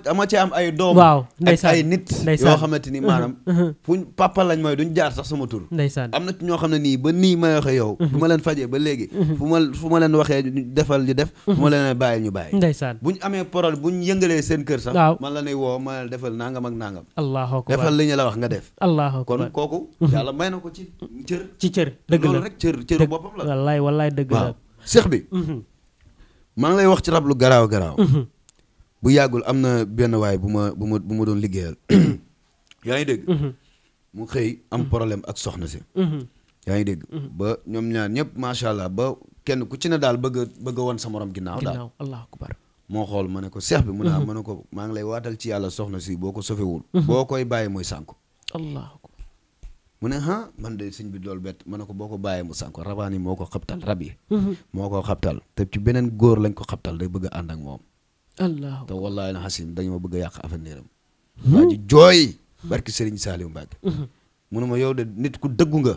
ama ci am ay doom waaw ak ay nit yoo xamante ni maanaam fuñ papa lañ mooy duñ jaar sax sama tur ndeysaan am na ci ñoo xam ne nii ba nii may waxee yow bu ma leen fajee ba léegi fu ma leen waxee defal ñu def fu ma leen bàyyi ñu bàyyi ndeysaan buñ amee parole buñ yëngalee seen kër sax waaw man la ne woo ma defal nangam ak nangam allahu akbar defal li ñu la wax nga def allahu akbar kon kooku yàlla may na ko ci cër dëgg la loolu rek cëru boppam la wallaay dëgg la seex bi maa ngi lay wax ci rab lu garaaw bu yàggul am na benn waay bu ma doon liggéeyal yaa ngi dégg mu xëy am problème ak soxna si yaa ngi dégg ba ñoom ñaar ñëpp macha allah ba kenn ku ci ne daal bëgg a woon sa morom ginnaaw daal allahu akbar moo xool ma ne ko seex bi mu ne ma ne ko maa ngi lay waatal ci yàlla soxna si boo ko sofewul boo koy bàyyi mooy sànku allahu akbar mu ne man de sëñ bi loolu bett ma ne ko boo ko bàyyee mu sànko rabaan yi moo ko xabtal rab yi moo ko xabtal te ci beneen góor lañ ko xabtal day bëgg a ànd ak moom allah te wallaahi na xasim dañu ma bëgg a yàq avenir am waa ji jooy barki Serigne Saliou Mbacke mu ne ma yow de nit ku dëggu nga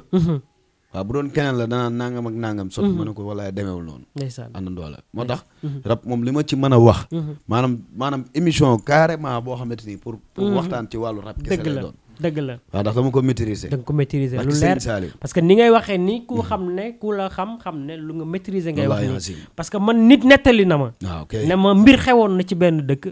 waaw bu doon keneen la danaa nangam ak nangam sot ma ne ko wallaahi demeewul noonu àndandoo la moo tax rab moom li ma ci mën a wax maanaam émission carrément boo xamante ni pour waxtaan ci wàllu rab kese lay doon dëgg la waaw ndax dama ko maîtriser da nga ko maîtriser lu leer parce que ni ngay waxee ni ku xam ne ku la xam ne lu nga maîtriser ngay wax nii parce que man nit nettali na ma ne ma mbir xewoon na ci benn dëkk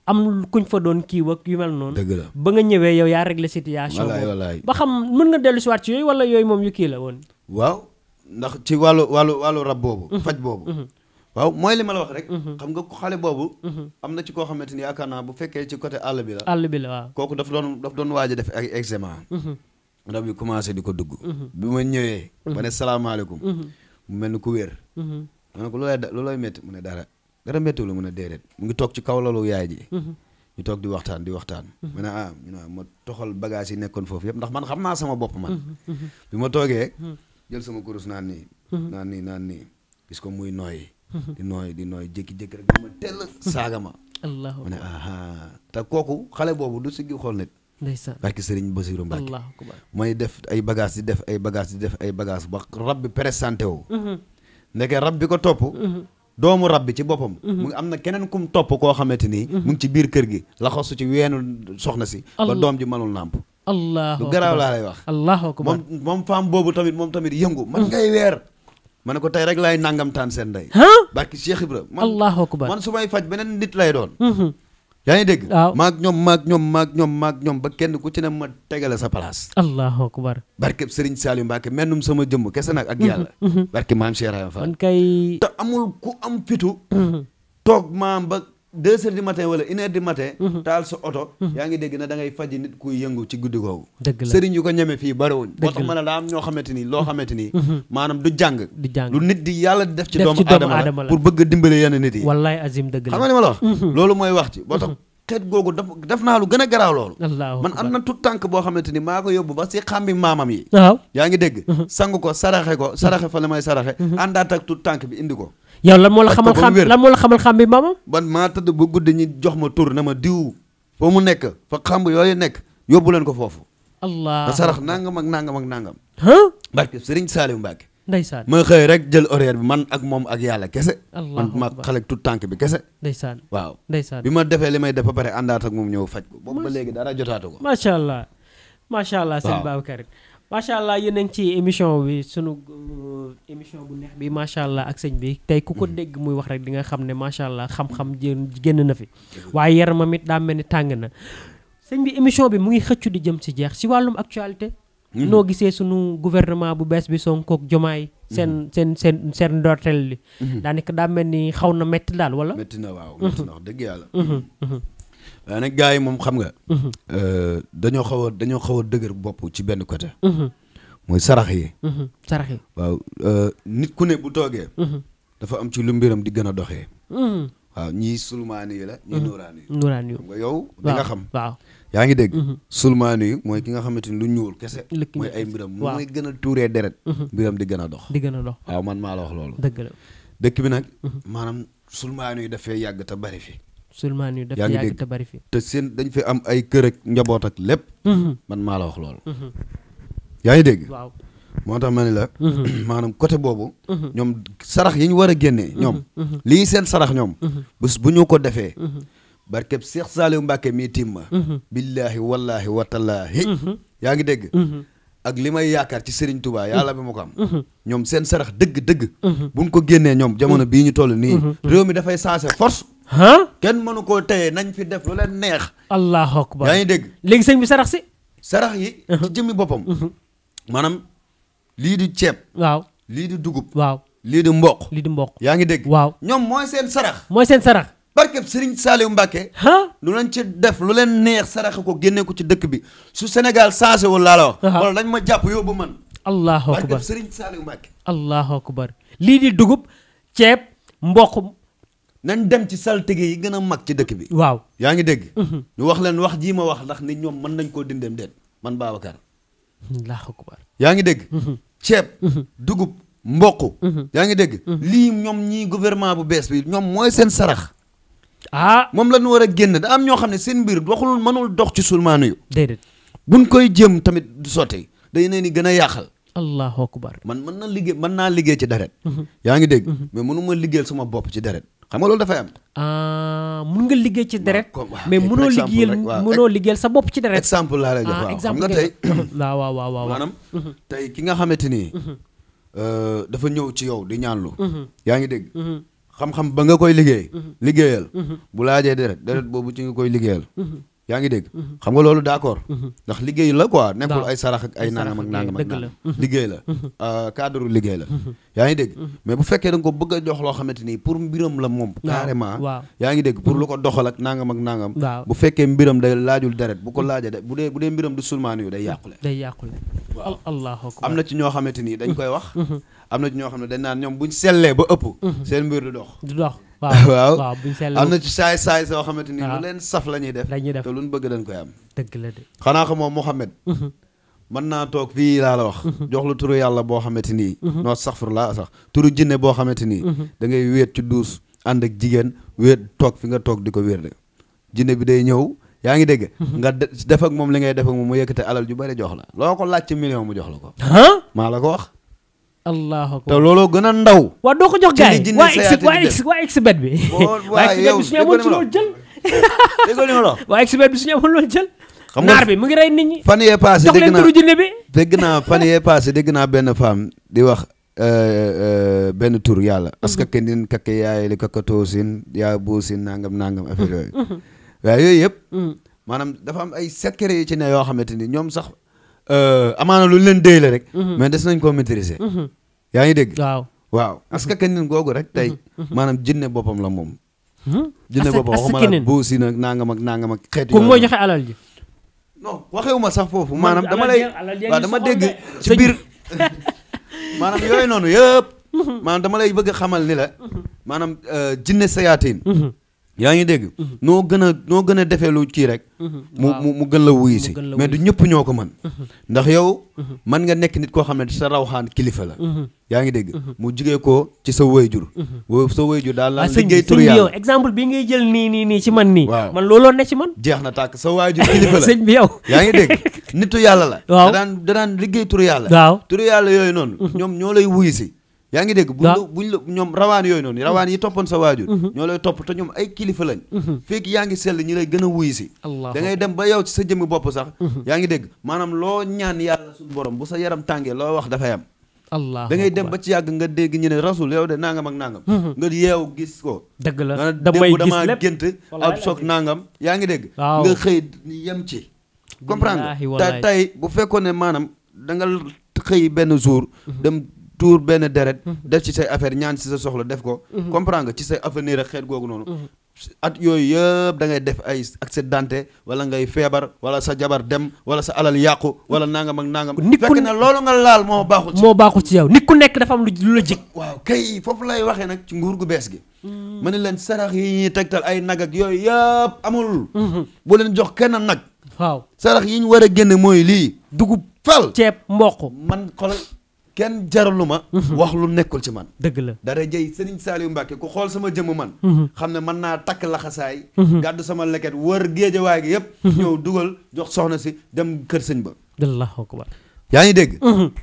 am kuñ fa doon kii ak yu mel noonu dëgg la ba nga ñëwee yow yaa régler situation wallaay ba xam mën nga dellu si waat ci yooyu wala yooyu moom yu kii la woon waaw ndax ci wàllu rab boobu faj boobu waaw mooy li ma la wax rek xam nga xale boobu am na ci koo xamante ni yaakaar naa bu fekkee ci côté àll bi la waaw kooku daf doon waaj a def ay examen rab yi commencé di ko dugg bi ma ñëwee ba ne salaamaaleykum mu mel ni ku wér ma ne ko lu lay métti mu ne dara méttiwul mu ne déedéet mu ngi toog ci kaw lalu yaay ji ñu toog di waxtaan ma ne ma toxal bagage yi nekkoon foofu yëpp ndax man xam naa sama bopp man bi ma toogee jël sama kurus naan nii gis ko muy nooyi di nooy jékki-jékki rek ma tell saaga ma ma ne te kooku xale boobu du siggi xool nit ndeysaan barki Serigne Bassirou Mbacke mooy def ay bagage di def ay bagage ba rab bi présenté wu ndeke rab bi ko topp doomu rab bi ci boppam mu ngi am na keneen kum topp koo xamante nii mu ngi ci biir kër gi la xosu ci weenu soxna si ba doom ji mënul nàmp allahu lu garaaw laa lay wax. allahu akbar moom femme boobu tamit moom tamit yëngu man ngay weer. ma ne ko tey rek laay nangam taan seen ndey. barki Cheikh Ibra. allahu akbar man su may faj beneen nit lay doon. yaa ngi dégg. waaw maag ñoom ba kenn ku ci ne ma tegale sa place. allahu akbar. barke Serigne Saliou Mbacke mennum sama jëmm kese nag ak yàlla. barke maam Cheikh Ibrahima Fall. man kay. te amul ku am fitu. toog maam ba 2 heures du matin wala 1 heure du matin. taal sa oto. yaa ngi dégg na da ngay faji nit kuy yëngu ci guddi googu. dëgg la sëriñ yu ko ñeme fii bariwuñ. dëgg la boo tax ma ne daa am ñoo xamante ni loo xamante ni. maanaam du jàng. du jàng lu nit di yàlla def ci def doomu ci doomu aadama aadama la la. pour bëgg a dimbale yenn nit yi. wallaay azim dëgg la. xam nga ni ma la wax. loolu mooy wax ci boo tax xeet googu def naa lu gën a garaaw loolu. allahu man am na tout tànk boo xamante ni maa ko yóbbu ba si xàmbi maamam yi. waaw yaa ngi dégg. sangu ko saraxe fa la may saraxe. àndaat ak tout tànk bi indi ko. yow lan moo la ak xamal ko ba mu wér. lan moo la xamal xam bi maamam. ban maa tëdd ba guddi ñi jox ma tur na ma diw foo mu nekk fa xamb yooyu nekk yóbbu leen ko foofu. allah ma sarax nangam ak nangam ak nangam. barke Serigne Saliou Mbacke. ndeysaan ma xëy rek jël horaire bi man ak moom ak yàlla kese. man ma xale tout tànk bi kese. ndeysaan waaw ndeysaan. bi ma defee li may def ba pare àndaat ak moom ñëw faj ko boobu ba léegi dara jotaatu ko. macha allah macha allah sëñ Babacar macha allah yéen a ngi ci émission bi sunu émission bu neex bi macha allah ak sëñ bi tey ku ko dégg muy wax rek di nga xam ne macha allah xam-xam génn na fi waaye yaramam it daa mel ni tàng na sëñ bi émission bi mu ngi xëccu di jëm si jeex si wàllum actualité. noo gisee sunu gouvernement bu bees bi Sonko ak Diomaye seen ndorteel li. daanaka daa mel ni xaw na métti daal wala. métti na waaw métti na wax dëgg yàlla. waaye nag gars yi moom xam nga. dañoo xaw a dëgër bopp ci benn côté. mooy sarax yi. sarax yi waaw nit ku ne bu toogee. dafa am ci lu mbiram di gën a doxee. waaw ñii sulmaani yi la ñii nuuraani yi. nuuraani yi xam nga yow di nga xam. waaw yaa ngi dégg. sulmaani yi mooy ki nga xamante ni lu ñuul kese. mooy ay mbiram nu mooy gën a tuuree deret. mbiram di gën a dox. di gën a dox waaw man maa la wax loolu. dëgg la dëkk bi nag. maanaam sulmaani yi dafay yàgg te bari fi. sulmaani yi dafay yàgg te bari fi. te seen dañ fi am ay kër ak njaboot ak lépp. man maa la wax loolu. yaa ngi dégg. waaw moo tax ma ne la. maanaam côté boobu. ñoom sarax yi ñu war a génnee. ñoom lii seen sarax ñoom. bés bu ñu ko defee. barkeb Cheikh Saliou Mbacke mii tiim ma. billaahi wallaahi watallaahi. yaa ngi dégg. ak li may yaakaar ci Serigne Touba yàlla bi ma ko am. ñoom seen sarax dëgg-dëgg. buñ ko génnee ñoom jamono bii ñu toll nii. réew mi dafay sensé force. kenn mënu koo téye nañ fi def lu leen neex. allahu akbar yaa ngi dégg. léegi sëñ bi sarax si. sarax yi. ci jëmmi boppam. maanaam lii di ceeb. waaw lii di dugub. waaw lii di mboq. lii di mboq. yaa ngi dégg. waaw ñoom mooy seen sarax. mooy seen sarax. barkeb Serigne Saliou Mbacke. lu leen ci def lu leen neex sarax ko génne ko ci dëkk bi su Sénégal changé wul laa la wax. wala dañ ma jàpp yóbbu man. allahu akbar barkeb Serigne Saliou Mbacke. allahu akbar lii di dugub ceeb mboq. nañ dem ci saltige yi gën a mag ci dëkk bi. waaw yaa ngi dégg. ñu wax leen wax jii ma wax ndax nit ñoom mën nañ koo dindeem déet man Babacar. allahu akbar yaa ngi dégg. ceeb. dugub mboq. yaa ngi dégg. lii ñoom ñii gouvernement bu bees bi ñoom mooy seen sarax. moom la ñu war a génn da am ñoo xam ne seen mbir waxul mënul dox ci sulmaanu yu. déedéet buñ koy jëm tamit du sotti day nee ni gën a yàqal. allahu akbar man mën naa liggéey ci deret. yaa ngi dégg. mais mënuma liggéeyal sama bopp ci deret. xam nga loolu dafay am. mun nga liggéey ci deret. mais mënoo liggéeyal sa bopp ci deret. exemple laa lay jox waaw xam nga tey. waaw maanaam tey ki nga xamante ni. dafa ñëw ci yow di ñaanlu. yaa ngi dégg. xam-xam ba nga koy liggéeyal. bu laajee deret boobu ci nga koy liggéeyal. yaa ngi dégg. xam nga loolu d'accord. ndax liggéey la quoi nekkul ay sarax ak ay nangam ak nangam ak nangam. liggéey la cadre liggéey la. yaa ngi dégg mais bu fekkee da nga ko bëgg a jox loo xamante ni pour mbiram la moom. carrément yaa ngi dégg pour lu ko doxal ak nangam ak nangam. bu fekkee mbiram day laajul deret bu ko laajee de bu dee mbiram du sulmaan yu day yàqule. waaw allahu akbar am na ci ñoo xamante ni dañ koy wax. am na ci ñoo xam ne dañ naan ñoom buñ sellee ba ëpp. seen mbir du dox. waaw buñ sellee am na ci saay soo xamante ni lu leen saf la ñuy def. te luñ bëgg dañ koy am. dëgg la de. xanaa xamoo Mouhamed. mën naa toog fii laa la wax. jox lu turu yàlla boo xamante ni. noo saxfurlaa sax turu jinne boo xamante ni. da ngay wéet ci duus ànd ak jigéen wéet toog fi nga toog di ko wér de jinne bi day ñëw. yaa ngi dégg. nga def ak moom li ngay def ak moom mu yëkkate alal ju bari jox la loo ko laaj ci million mu jox la ko. maa la ko wax. allahu akbar te looloo gën a ndaw. waaw doo ko jox gars yi waa expert bi. waaw yow suñu amoon ci loolu jël. dégg nga li ma la wax. waa expert bi suñu amoon loolu jël. xam nga naar bi mu ngi rey nit ñi. fan yee passé jox leen turu jinne bi. fan yee passé dégg naa benn femme di wax benn tur yàlla. askake nin kake yaay li kakatoo sin yaa buu sin nangam affaire yooyu. waaye yooyu yëpp. maanaam dafa am ay secret yi ci ne yoo xamante ni ñoom sax amaana lu leen déy la rek. mais des nañ koo maîtriser. yaa ngi dégg. waaw askake nin googu rek tey. maanaam jinne boppam la moom. jinne boppam waxuma la buu sin ak nangam ak xeetu. ku mooy joxe alal ji. non waxewuma sax foofu maanaam dama dégg ci biir maanaam yooyu noonu yëpp maanaam dama lay bëgg a xamal ni la maanaam jinne sayaatin yaa ngi dégg noo gën a defee lu kii rek mu gën la wuyu si mais du ñëpp ñoo ko mën ndax yow mën nga nekk nit koo xam ne sa rawxaan kilifa la yaa ngi dégg mu jugee ko ci sa wayjur sa wayjur daal la liggéey tur yàlla yow exemple bi ngay jël nii ci man nii waaw man looloo ne ci man jeex na tàkk sa waajur kilifa la sëñ bi yow yaa ngi dégg nitu yàlla la waaw da daan liggéey tur yàlla waaw tur yàlla yooyu noonu ñoom ñoo lay wuyu si yaa ngi dégg buñ la ñoom rawaan yooyu noonu rawaan yi toppoon sa waajur ñoo lay topp te ñoom ay kilifa lañ fekk yaa ngi sell ñi lay gën a wuyu si da ngay dem ba yow ci sa jëmmi bopp sax yaa ngi dégg maanaam loo ñaan yàlla suñu borom bu sa yaram tàngee loo wax dafay am da ngay dem ba ci yàgg nga dégg ñu ne rasul yow de nangam ak nangam nga yeew gis ko dëgg la damay gis damaa gént ab soog nangam yaa ngi dégg nga xëy yem ci comprendre nga tey bu fekkoon ne maanaam da nga xëy benn jour dem tuur benn deret def ci say affaire ñaan ci sa soxla def ko comprendre nga ci say avenir ak xeet googu noonu at yooyu yëpp da ngay def ay accidenté wala ngay feebar wala sa jabar dem wala sa alal yàqu wala nangam ak nangam fekk na loolu nga laal moo baaxul ci yow nit ku nekk dafa am lu la jig waaw kay foofu lay waxee nag ci nguur gu bees gi ma ne leen sarax yi ñuy tegtal ay nag ak yooyu yëpp amul bu leen jox kenn nag waaw sarax yi ñu war a génne mooy lii dugub fal ceeb mboq man xoolal kenn jaralu ma wax lu nekkul ci man dëgg la dara jëy Serigne Saliou Mbacke ku xool sama jëmm man xam ne mën naa takk laxasaay gàddu sama leket wër géejawaay gi yëpp ñëw dugal jox soxna si dem kër sëñ ba Allahu akbar yaa ngi dégg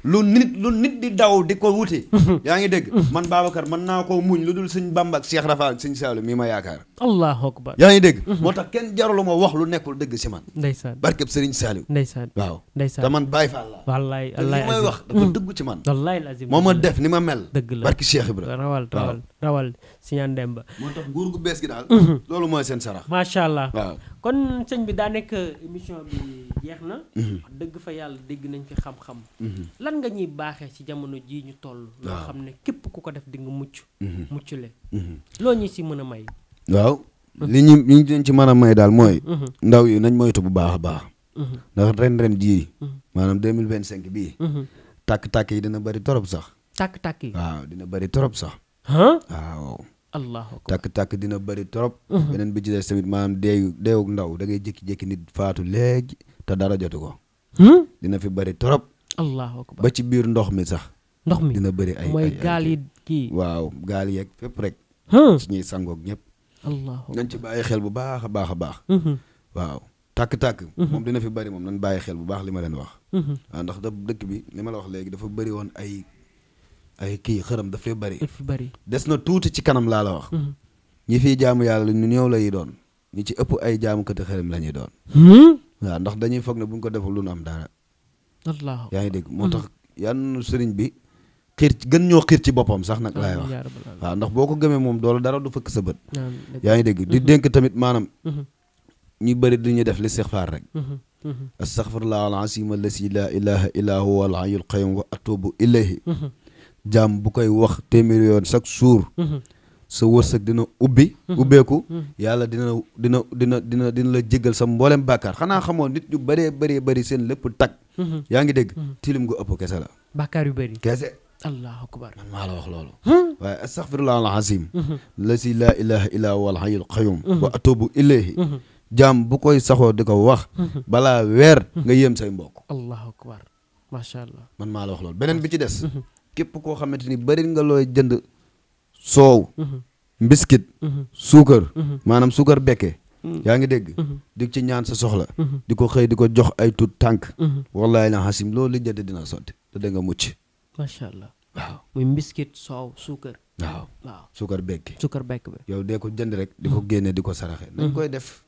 lu nit di daw di ko wuti yaa ngi dégg man Babacar mën naa koo muñ lu dul sëñ Bamba ak Cheikh Rafa ak sëñ Saliou mii ma yaakaar Allahu akbar yaa ngi dégg moo tax kenn jaralu ma wax lu nekkul dëgg si man ndeysaan barkeb Serigne Saliou ndeysaan waaw ndeysaan te man Baye Fall la wallaay te li may wax dafa dëgg ci man wallaay lazim moo ma def ni ma mel dëgg la barki Cheikh Ibra rawal si ñaan dem ba moo tax nguur gu bees gi daal loolu mooy seen sarax macha allah waaw kon sëñ bi daa nekk émission bi jeex na dëgg fa yàlla dégg nañ fi xam-xam lan nga ñuy baaxee ci jamono jii ñu toll loo xam ne képp ku ko def di nga muccule loo ñu si mën a may waaw li ñu ci mën a may daal mooy ndaw yi nañ moytu bu baax a baax ndax ren jii maanaam 2025 bii tàkk-tàkk yi dina bëri torop sax tàkk-tàkk yi waaw dina bëri torop sax waaw allahu akbar tàkk-tàkk dina bëri torop beneen bi ci des tamit maanaam deewuk ndaw da ngay jékki-jékki nit faatu léegi te dara jotu ko dina fi bëri torop allahu akbar ba ci biir ndox mi sax ndox mi dina bëri ay mooy gaal yi kii waaw gaal yeeg fépp rek ci ñuy sangoog ñëpp allahu nañ ci bàyyi xel bu baax a baax a baax waaw tàkk-tàkk moom dina fi bëri moom nañ bàyyi xel bu baax li ma leen wax waaw ndax dëkk bi li ma la wax léegi dafa bëri woon ay kii xërëm daf fay bëri des na tuuti ci kanam laa la wax ñi fiy jaamu yàlla ñu néew lay doon ñi ci ëpp ay jaamukati xërëm la ñuy doon waaw ndax dañuy foog ne bu ñu ko deful lu nu am dara yaa ngi dégg moo tax yan sëriñ bi gën ñoo xiir ci boppam sax nag laay wax waaw ndax boo ko gëmee moom doolu dara du fëkk sa bët yaa ngi dégg di dénk tamit maanaam ñu bëri dañuy def listixfaar rek astaghfirullah al-azim allasi la ilaha illa huwa al-hayyul qayyum wa atubu ilayhi jaam bu koy wax téeméeri yoon chaque jour sa wërsëg dina ubbeeku yàlla dina la jéggal sa mboolem bàkkaar xanaa xamoon nit ñu bëree seen lépp tag yaa ngi dégg tilim gu ëpp kese la bàkkaar yu bëri kese allahu akbar man maa la wax loolu waaye astaghfirullah al-azim allasi la ilaha illa huwa al-hayyul qayyum wa atubu ilayhi jaam bu koy saxoo di ko wax balaa weer nga yéem say mbokk allahu akbar macha allah man maa la wax loolu beneen bi ci des képp koo xamante ni bëri nga looy jënd soow mbiskit suukar maanaam suukar bekke yaa ngi dégg di ci ñaan sa soxla di ko xëy di ko jox ay tut tànk wallahi la xasim loolu li jënd dina sotti te da nga mucc macha allah waaw muy mbiskit soow suukar waaw suukar bekk bi yow dee ko jënd rek di ko génne di ko saraxe nañ koy def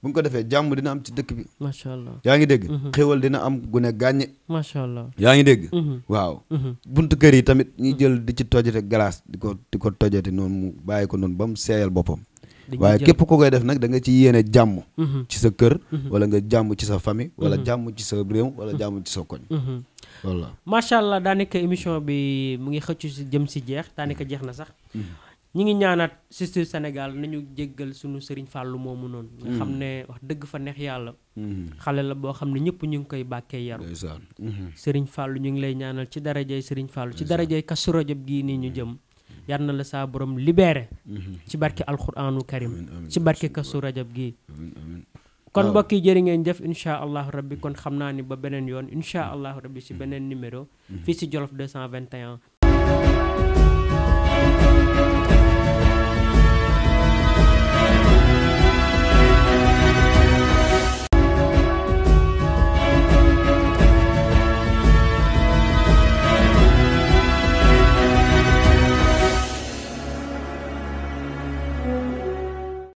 bu ñu ko defee jàmm dina am ci dëkk bi. macha allah yaa ngi dégg. xéwal dina am gune gàññe. macha allah yaa ngi dégg. waaw. buntu kër yi tamit ñuy jël di ci tojate glace di ko tojate noonu mu bàyyi ko noonu ba mu seeyal boppam. waaye képp ku koy def nag da nga ci yéene jàmm. ci sa kër. wala nga jàmm ci sa famille. wala jàmm ci sa réew wala jàmm ci sa koñ. voilà macha allah daanaka émission bi mu ngi xëccu si jëm si jeex daanaka jeex na sax. ñi ngi ñaanaat Sister Sénégal nañu jéggal sunu Serigne Fallou moomu noonu. nga xam ne wax dëgg fa neex yàlla. xale la boo xam ne ñëpp ñu ngi koy bàkkee yaru. Serigne Fallou ñu ngi lay ñaanal ci darajay Serigne Fallou ci darajay Kazu Rajab gii nii ñu jëm. yar na la saa borom libéré. ci barke alquranu karim ci barke Kazu Rajab gii. kon mbokk yi jërë ngeen jëf incha allahu rabbi kon xam naa ni ba beneen yoon incha allahu rabbi si beneen numéro. fii si Jolof 221.